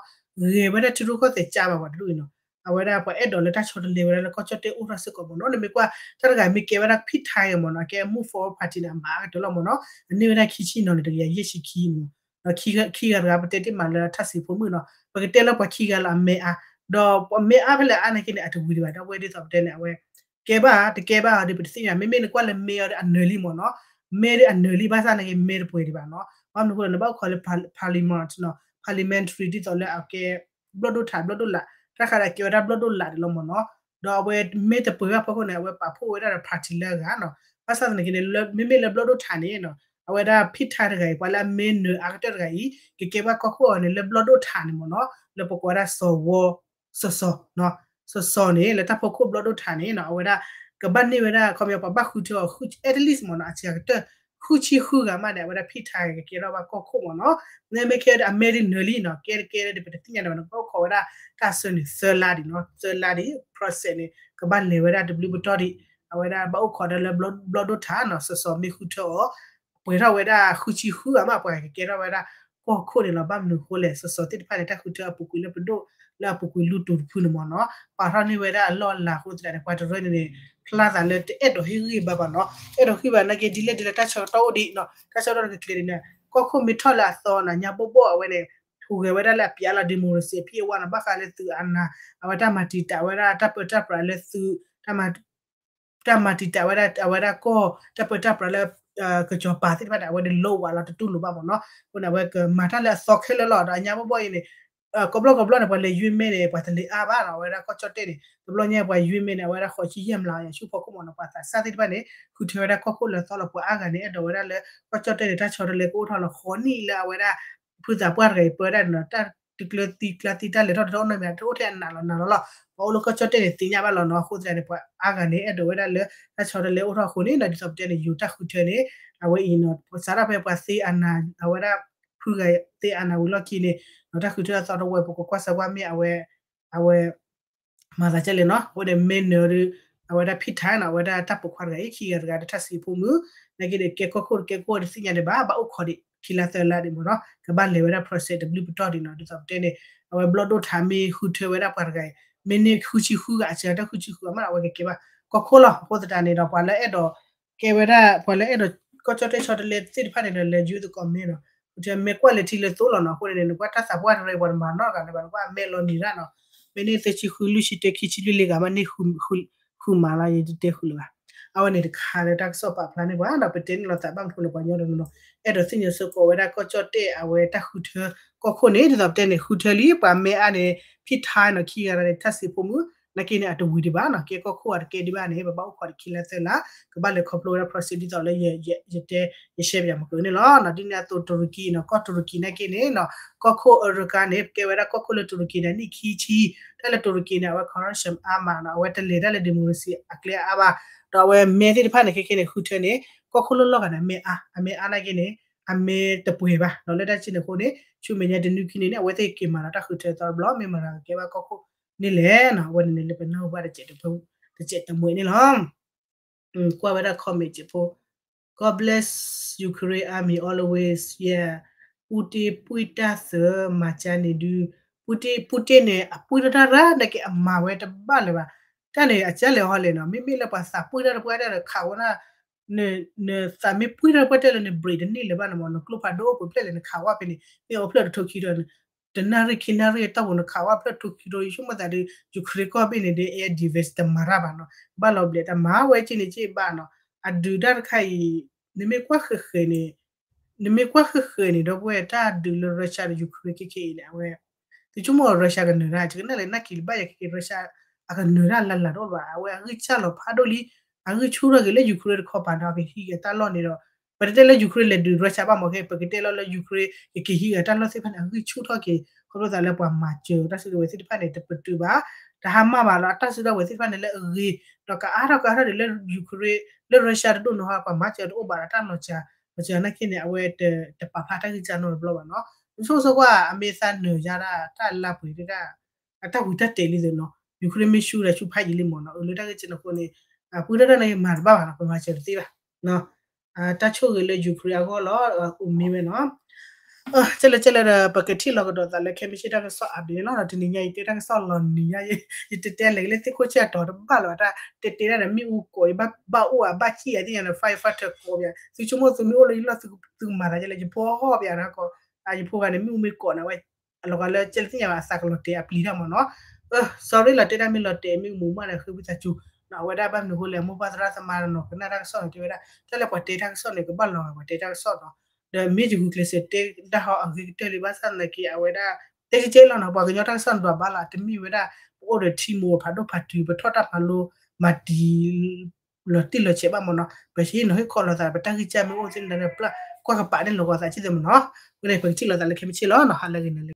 ဂဲၤဝဲဒၣ်ထံရူၢ်ကီၢ်သဲးကၢဘၣ်ပှၤတဒူၣ်အံၤနီၤ အဝဲဒၣ်ပှၤအဲၣ်ဒိးလၢတၢ်ဆီတလဲဝဲဒၣ်လၢကီၢ်ကၠီၣ်တဲၣ်အိၣ်ထီၣ်စ့ၢ်ကီးမ့ၢ်နီၤ. နမ့ၢ်ကွၢ်တၢ်တဂၤမ့ၢ်ကဲဝဲဒၣ် ဖံထါ မ့ၢ်နီၤ, အကဲ Move Forward Party န့ၣ် အမၤအါကတၢၢ်လီၤမ့ၢ်နီၤ. အန့ၢ်ဝဲဒၣ်ခံဆံနီၤန့ၣ် တကယၤယဲၢ်ဆံခံန့ၣ်မ့ၢ်နီၤ. ခံဂၤတဂၤ ပတဲတ့ၢ်မးလၢထၣ်စံးဖိမုၣ်နီၤ, ပကတဲလၢပှၤခံဂၤလီၤအမ့ၢ်အါ, ဒီးပှၤမ့ၢ်အါဖဲလဲၣ်အါနာ်က့န့ၣ် အတဝံၤဒံးဘၣ်. ဒီပုၢ်ဝဲၢ် ဒ်သိးပတဲန့ၣ် အဝဲ ကဲဘၣ်ဧါ တကဲဘၣ်ဧါဒီး ပတသ့ၣ်ညါ. မ့မ့ၢ်နကွၢ်လၢမ့ၢ်အီၤဒီးအနၢၤလံမ့ၢ်နီၤ, မ့ၢ်ဒီးအနၢၤလံ ဘၣ်ဆၣ်နာ်က့ မ့ၢ်တပှဲၤဒံးဘၣ်နီၤ. ဘၣ်မနုၤအဃိလဲၣ် နဘၣ်အိၣ်ခိးလၢ parliament နီၤ, parliamentary ဒ်သိးလၢအကဲ ဘျီၣ်ဒိၣ်ထး ဘျီၣ်ဒိၣ်လး, တၢ်ဃးဒီးကဲဝဲဒၣ်ဘျီၣ်ဒိၣ်လးဒံးလီၤမ့ၢ်နီၤ. ဒီးအဝဲမ့ၢ်တပှဲၤဘၣ်ဖီခိၣ်န့ၣ် အဝဲပာ်ဖှိၣ်ဝဲဒၣ်ဒီး party လၢအဂၤနီၤ. ဘၣ်ဆၣ်သနာ်က့န့ၣ် မ့မ့ၢ်လၢဘျီၣ်ဒိၣ်ထးန့ၣ်နီၤ, အဝဲဒၣ်ဖံထါတဂၤအံၤ ပှၤလၢအမ့ၢ်နၢၤအါကတၢၢ်တဂၤအံၤ ကကဲဘၣ်ကီၢ်ခိၣ်အီၤန့ၣ် လၢဘျီၣ်ဒိၣ်ထးန့ၣ်မ့ၢ်နီၤ, လၢပကိးဝဲဒၣ် စီၤဝီ စီၤစီၤ စီၤစီၤန့ၣ် လၢတၢ်ဖီခိၣ်ဘျီၣ်ဒိၣ်ထးန့ၣ်နီၤ, အဝဲဒၣ် ကဘၣ်န့ၢ်ဝဲဒၣ် ခီပညီ ပှၤဘၣ်ဃုထၢအီၤ at least မ့ၢ်နီၤ, အစှၤကတၢၢ် ဃုဆံဃုဂၤမးန့ၣ် အဝဲဒၣ်ဖံထါကကဲထီၣ်ဘၣ်ကီၢ်ခိၣ်မ့ၢ်နီၤ. မ့မ့ၢ်ခဲဒီးအမ့ၢ်ဒ်နၢၤလံနီၤ, ကဲတကဲဒီးပတသ့ၣ်ညါန့ၣ်ဘၣ်နီၤ, ဘၣ်အိၣ်ခိးဝဲဒၣ်တၢ်ဆၢန့ၣ် သၢလါဒံးနီၤ, သၢလါဒံး process န့ၣ် ကဘၣ်လဲၤဝဲဒၣ်တဘျုးပတီၢ်ဒံး. အဝဲဒၣ်ဘၣ်အိၣ်ခိးဒီးလၢဘျီၣ်ဒိၣ်ထးနီၤ, စီၤစီၤမ့ၢ်ဃုထၢအီၤ ပှဲၤထီၣ်ဝဲဒၣ်ဃုဆံဃုဂၤမး ပှၤကကဲထီၣ်ဝဲဒၣ်ကီၢ်ခိၣ်န့ၣ်လီၤ. ဘၣ်မနုၤအဃိလဲၣ်, စီၤစီၤသ့ၣ်တဖၣ်န့ၣ် တၢ်ဃုထၢအပူၤကွံာ်လၢပဒိၣ်လၢအပူၤကွံာ်လူတူာ်တဖုန့ၣ်မ့ၢ်နီၤ, ပာ်ထီၣ်န့ၢ်ဝဲဒၣ်အလီၢ်အလၤအဃိသတးန့ၣ် ပှၤတရၢန့ၣ်န့ၣ် ဖျါသးလၢတအဲၣ်ဒိးဟ့ၣ်ဂံၢ်ဘါဘၣ်နီၤ. အဲၣ်ဒိးဟ့ၣ်ဘါနာ်က့ ဒ်လဲၣ်ဒ်လဲၣ် တၢ်ဆၢကတီၢ်အိၣ်ဒံးနီၤ, တၢ်ဆၢကတီၢ်တကကျဲၤဒံးန့ၣ် ကီၢ်ခိၣ်မ့ၢ်ထီၣ်လၢအသီနီၤ, ညါဘီၣ်ဘီၣ်အဝဲန့ၣ် ဟူးဂဲၤဝဲဒၣ်လၢအပျးလီၤ democracy အပြည့်အဝနီၤ, ဘၣ်ဃးလၢသုးအနး အဝဲတၢ်မၤတံာ်တာ်ဝဲဒၣ် တၢ်ပၢတၢ်ပြးလၢသုး တၢ်မၤတံာ်တာ်ဝဲဒၣ် အဝဲဒၣ်ကီၢ် တၢ်ပၢတၢ်ပြးလၢ ကစီၤပၤသ့ၣ်တဖၣ်န့ၣ် အဝဲဒၣ်လီဝးလီၤ တတူၢ်လိာ်ဘၣ်မ့ၢ်နီၤ. အဃိန့ၣ် အဝဲကမၤတၢ်လၢအသီခဲလၢာ်လီၤ. ဒီးအညါဘီၣ်ဘီၣ်အံၤန့ၣ် ကိးဘျီကိးဘျီန့ၣ် ပှၤလဲၤယွ့မဲန့ၣ် ပှၤတလဲၤအါဘၣ်နီၤ, အဝဲဒၣ်ကီၢ်ကၠီၣ်တဲၣ်န့ၣ် တဘျီညါပှၤယွ့မဲန့ၣ် အဝဲဒၣ်ဃိးဆံယဲၢ်မျးကယၤဆူဖီခိၣ်မ့ၢ်နီၤ, ပှၤသးစၢ်သ့ၣ်တဖၣ်န့ၣ် ဃုထၢဝဲဒၣ်ကီၢ်ခိၣ်လၢအသီလီၤ. ပှၤအါဂၤန့ၣ် အဲၣ်ဒိးဝဲဒၣ်လၢ ကီၢ်ကၠီၣ်တဲၣ်န့ၣ် တၢ်ဆီတလဲကအိၣ်ထီၣ်လီၤ. ဃိးနံၣ်လၢအဝဲဒၣ် ဖုသးပှၢ်တဂၤအံၤပၢဒၣ်န့ၣ်နီၤ, တၢ်တကျၢၤသံကျါသံ တၢ်လဲၤထီၣ်တၢ်အိၣ်နီတမံၤ တအိၣ်ထဲအနးလီၤနးလီၤလီၤ. ပှၤအိၣ်လၢကီၢ်ကၠီၣ်တဲၣ်န့ၣ် သ့ၣ်ညါဘၣ်လီၤနီၤ. အဃိသတးန့ၣ် ပှၤအါဂၤန့ၣ် အဲၣ်ဒိးဝဲဒၣ်လၢ တၢ်ဆီတလဲအိၣ်ထီၣ်အဃိန့ၣ်နီၤ, ဒ်သိးပတဲန့ၣ် ယိၤတၢ်ဃုထၢန့ၣ် အဝဲအံၤနီၤ စးထီၣ်ဖဲပှၤသ့အနး အဝဲဒၣ် ဖုဂၤသ့အနးဝံၤလီၢ်ခံန့ၣ် တၢ်ဃုထၢအသီတဝဲ ပကကွၢ်စၢၤကွၢ်မ့ၢ်အဝဲ အဝဲ မၤသးဒ်လဲၣ်နီၤ. အဃိန့ၣ် မ့ၢ်နၢၤဒီး အဝဲဒၣ်ဖံထါနီၤ, အဝဲဒၣ်တၢ်ပိာ်ခွါတဂၤအံၤ ခံဂၤတဂၤဒီးတၢ်စံးဖိမုၣ် နာ်က့ဒီး ကဲကီၢ်ခိၣ်တကဲကီၢ်ခိၣ်တသ့ၣ်ညါဒံးဘၣ်, ဘၣ်အိၣ်ခိးဒံးခံလါသၢလါဒံးမ့ၢ်နီၤ, ကဘၣ်လဲၤဝဲဒၣ် process တဘျုးပတီၢ်ဒံးနီၤ. ဒ်သိးပတဲန့ၣ် အဝဲဘျီၣ်ဒိၣ်ထးမ့ၢ်ဃုထၢဝဲဒၣ်ပှၤတဂၤအံၤ မ့ၢ်န့ၢ်ဃုဆံဃုဂၤ အစှၤကတၢၢ်ဃုဆံဃုဂၤမး အဝဲကကဲဘၣ်ကီၢ်ခိၣ်လီၤ. အဃိသတးန့ၣ်ဒီး ပှၤလၢအဲၣ်ဒိး ကဲဝဲဒၣ် ပှၤလၢအဲၣ်ဒိးကီၢ်ကၠီၣ်တဲၣ်ဆီတလဲသ့ၣ်တဖၣ်န့ၣ်ဒီး လဲၤယုသကိးမဲနီၤ, ဃုထၢမဲာ်ကွၢ်လၢထံလၢသိလီၤနီၤ. အဃိန့ၣ် နကွၢ်တၢ်သးပှၢ်တရံး ပှၤတမၤနီတဂၤလၢၤဘၣ်, နကွၢ်အမဲာ်လီၤနံၤတၢ်နီၤ, မ့ၢ်န့ၢ်သၢဆံဃု လွံၢ်ဆံတၢ ခံဆံလွံၢ်လံဂၤမး န့ၢ်ဃုမးလီၤ ယတတဲဃုာ်လၢၤဘၣ်. အဝဲန့ၣ်တခါလၢတၢ်ကစီၣ်ပာ်ဖျါန့ၢ်ပှၤဒီး ပတဲန့ၣ်လီၤသးဘၣ်မနုၤဃိလဲၣ် ပှၤကညီတနီၤနီၤ အဲၣ်ဒိးသ့ၣ်ညါစ့ၢ်ကီးဝဲဒၣ်ကီၢ်ကၠီၣ်တဲၣ်အဝဲတၢ်ဃုထၢကီၢ်ခိၣ်န့ၣ် ဒ်သိးပတဲန့ၣ် ဃုထၢလံ ပှၤမဲအါန့ၣ် ဖံထါနီၤ ခံဂၤန့ၣ် တၢ်စံးဖိမုၣ် နာ်က့န့ၣ် အတဝံၤဒံးဘၣ်နီၤ, ကဲကီၢ်ခိၣ်အတကဲဒံးဘၣ်န့ၣ် ပဘၣ်အိၣ်ခိးဒံးခံလါသၢလါ ကဘၣ်လဲၤခီဖျိဝဲဒၣ် process ဒ်သိးလၢယတဲ ယရှဲပယၤမကၢန့ၣ်လီၤ. ဒ်န့ၣ်အသိး တူရကံနီၤ, ကီၢ်တူရကံနာ်က့န့ၣ်နီၤ ကီၢ်ခိၣ်အရကါန့ၣ် ကဲဝဲဒၣ်ကီၢ်ခိၣ်လၢတူရကံန့ၣ် နံၣ်ခံဆံ တၢ်လၢတူရကံန့ၣ် အဝဲ corruption အါမးနီၤ, အဝဲတလဲၤတၢ်လၢ democracy အကျဲအါဘၣ်, ဒီးအဝဲမဲသ့ၣ်တဖၣ်န့ၣ် ခဲခဲန့ၣ် ဃုထၢန့ၣ် ကီၢ်ခိၣ်လၢလီၢ်ဂၤန့ၣ် အမဲအါ, အမဲအါနာ်က့န့ၣ် အမဲတပှဲၤဘၣ်နီၤ, လၢတၢ်စံးန့ၣ်အဃိန့ၣ် ဆူမဲာ်ညါတနွံခံန့ၣ်န့ၣ် အဝဲသ့ၣ်က့ၤမၤလီၤတၢ်ဃုထၢသီတဘျီ မ့ၢ်မၤလၤကကဲဘၣ်ကီၢ်ခိၣ်န့ၣ်လဲၣ်နီၤ, အဝဲန့ၣ်န့ၣ် လၢပနၢ်ဟူဘၣ်တစဲးတမှဲၤန့ၣ်လီၤ. ကွၢ်ဝဲဒၣ် comment စဲးဖိ God bless Ukraine army always, yeah. ပူတ့ပှံၢ်တၢ်သၢ မၤကၢန့ၣ်ဒုး ပူတ့ ပူတ့န့ၣ် အပှံၢ်ထီၣ်တၢ်ရၣ် နာ်က့အမၤဝဲတဘၣ်လၢၤဘၣ်. တၢ်န့ၣ် အကၢလဲၣ်ဟီလဲၣ်နီၤ, မ့မ့ၢ်လၢပှၤသးပှံၢ်တၢ်တပှဲၤတၢ်ဒီး ခးဝဲဒၣ် နသးမ့ၢ်ပှံၢ်တၢ်တပှဲၤတၢ်လၢန break တန့ၢ်လၢၤဘၣ်န့ၣ်မ့ၢ် နကျိဖးဒိၣ်အိၣ်ပှဲၤဖျၢၣ်လဲၣ် နခးဝဲဖဲန့ၣ် မ့ၢ်အိၣ်ဖျၢၣ်တထိခံဒီး တနၣ်ရံၣ်ခံနၣ်ရံၣ်အတီၢ်ပူၤ နခးဝဲဖျၢၣ်ထိခံဒီး ယဆိကမိၣ်သးဒီး Ukraine ကီၢ်ဘ့ၣ်န့ၣ်ဒီး air defense တမၤတၢ်ဘၣ်နီၤ, ဘၣ်လီၤဘျဲးတမၤဝဲက့န့ၣ်က့ဘၣ်နီၤ, အဒုးတၢ်တခါအံၤ နမ့ၢ်ကွၢ်ဃဲၤဃဲၤန့ၣ် နမ့ၢ်ကွၢ်ဃဲၤဃဲၤန့ၣ် ဒီပုၢ်ဝဲၢ် တၢ်ဒုးလၢ Russia ဒီး Ukraine ခဲခဲအံၤန့ၣ် အဝဲ သုဆိကမိၣ် Russia ကနၢၤတၢ် ယကနၣ်လၢနၢ်က့ၤလၢဘၣ်ယၤခဲက့ၤ Russia အကနၢၤတၢ်လၢ်လၢ်တအိၣ်ဘၣ် အဝဲအဂံၢ်စၢ်လီၤဖးဒိၣ်လံ, အဂံၢ်ဆူၣ်ထီၣ်က့ၤလၢ Ukraine တခီပၤဒီး ကဟံးဂဲၤတၢ်လီၢ်န့ၣ်ဒီး ပတတဲလၢ Ukraine လဲၤဒုး Russia ဘၣ်မ့ၢ်ဂ့ၤ ပကတဲလီၤလၢ Ukraine ကက့ၤဟံးဂဲၤတၢ်လီၢ်သ့ၣ်တဖၣ်န့ၣ် အဂံၢ်ဆူၣ်ထီၣ်က့ၤ ခီဖျိသးလၢပှၤမၤစၢၤတၢ်စုကဝဲၤသ့ၣ်တဖၣ်န့ၣ် တပတုာ်ဘၣ်, တဟါမၢ်ဘၣ်လီၤ အတၢ်စုကဝဲၤသ့ၣ်တဖၣ်န့ၣ်လၢအဂ့ၤ, ဒီးကအါထီၣ်ကအါထီၣ်ဒ်လၢ Ukraine လၢ Russia တဒိၣ်နီၢ်ဟီ ပှၤမၤစၢၤတအိၣ်ဘၣ်ဒီးတၢ်လီၤစၢၤ, လီၤစၢၤနာ်က့န့ၣ် အဝဲတပာ်ဖျါတၢ်ဂံၢ်စၢ်နီတဘျီဘၣ်နီၤ, နဆိကမိၣ်ဆိကမိၣ်ကွၢ် အမ့ၢ်သးနၢၤယါဒၣ် တၢ်လၢပှဲၤဒၣ် အတၢ်ဝံတၢ်တဲာ်လံသ့ၣ်နီၤ, Ukraine မ့ၢ်ဆူၣ်ဒီးဆူၣ်ဖးယံာ်လံမ့ၢ်နီၤ, အလၢတၢ်ဂ့ၢ်ကဲန့ၣ်အဃိန့ၣ် ပှၤတၢ်န့ၣ်မၤတဘၣ်ဘၣ်နီၤ, ပမၤစၢၤတသ့ဘၣ်, တၢ်ဆိၣ်ဂ့ၤလၢ Ukraine အဂီၢ်လီၤ, အိၣ်မ့ၢ်ဝဲနီၤ ကဲလၢကဲလၢဒီး ပကထံၣ်လီၤကဒီးသးလၢခဲမုၢ်ဆ့ၣ်တၢ်ကစီၣ် update န့ၣ်လီၤ. တနံၤညါအံၤတဲတၢ်ကစီၣ်လီၤနံၤညါ, ယတဲတဲလဲၣ်က့ၤလၢသ့ၣ်ခိၣ်ဆၢၣ်တီၤတဘၣ်လီၤ, တၢ်တဲတဲဒၣ်ဒီးမ့ၣ်အူကိး, ယဘၣ်ဘၣ်အိၣ်အဘၣ်စံၣ်ယၤသ့ၣ်ညါဒီး firefighter ကိးပယၤ, သုဆိကမိၣ်သုမ့ၢ်အိၣ်လၢယလီၢ်သုကမၤသးဒ်လဲၣ်, ယဖိဟီၣ်ပယၤနီၤကီး, ယဖိဂၤန့ၣ် မ့ၣ်အူမ့ၢ်ကိးန့ၣ်ဝဲ, အလီၤဂာ်လၢကဲလၢသ့ၣ်ညါဘၣ်အသးကလီၤတဲာ်အပျံၤတၢ်မ့ၢ်နီၤ. sorry လီၤ, တဲတၢ်မ့ၢ်လီၤတဲာ်မ့ၢ်မူမးဒီး ဃ့ဝံသးစူၤ, အဝဲဒၣ်ဘၣ်မနုၤအဃိလဲၣ်, မိၢ်ပၢ်သရၣ်သမါနီၤ ကနၣ်တၢ်ကစီၣ်န့ၣ် တဲဝဲဒၣ် တၢ်လၢပှၤတဲတၢ်ကစီၣ်န့ၣ် ကဘၣ်လီၤဂာ်ပှၤတဲတၢ်ကစီၣ်နီၤ, ဒီးမ့ၢ်ယဂုာ်ကျဲးစၢးတဲဒၣ်ဟီအဂ့ၤကတၢၢ်လံ ဘၣ်ဆၣ်သနာ်က့ အဝဲဒၣ် တဲကကဲလီၤနီၤ, ပှၤကညီတၢ်ကစီၣ်န့ၣ်ဒွးဘၣ်လီၤ, တမ့ၢ်ဝဲဒၣ် ပအိၣ်ဒီးထံမိၢ်ဖးဒိၣ်ဖးတုၤ ပထီၣ်တၢ်ဖးလိမၤတံၤ လီၤတံၢ်လီၤဆဲးဘၣ်မ့ၢ်နီၤ, ပဟ့ၣ်နီၤဟ့ၣ်ခီလီၤသး ပတၢ်ဂံၢ်စၢ်မ့ၢ်အိၣ်သ့ၣ်န့ၣ်ဒီး ပကွၢ်ကပာ်န့ၢ်လီၤဂီၤသးစံၣ်သ့ၣ်မ့ၢ်နီၤ. ဝဲန့ၣ် ပကထံၣ်လိာ်သးလၢခဲမုၢ်ဆ့ၣ်လီၤနီၤ, ဟါလၢဂ့ၤန့ၣ်လၢ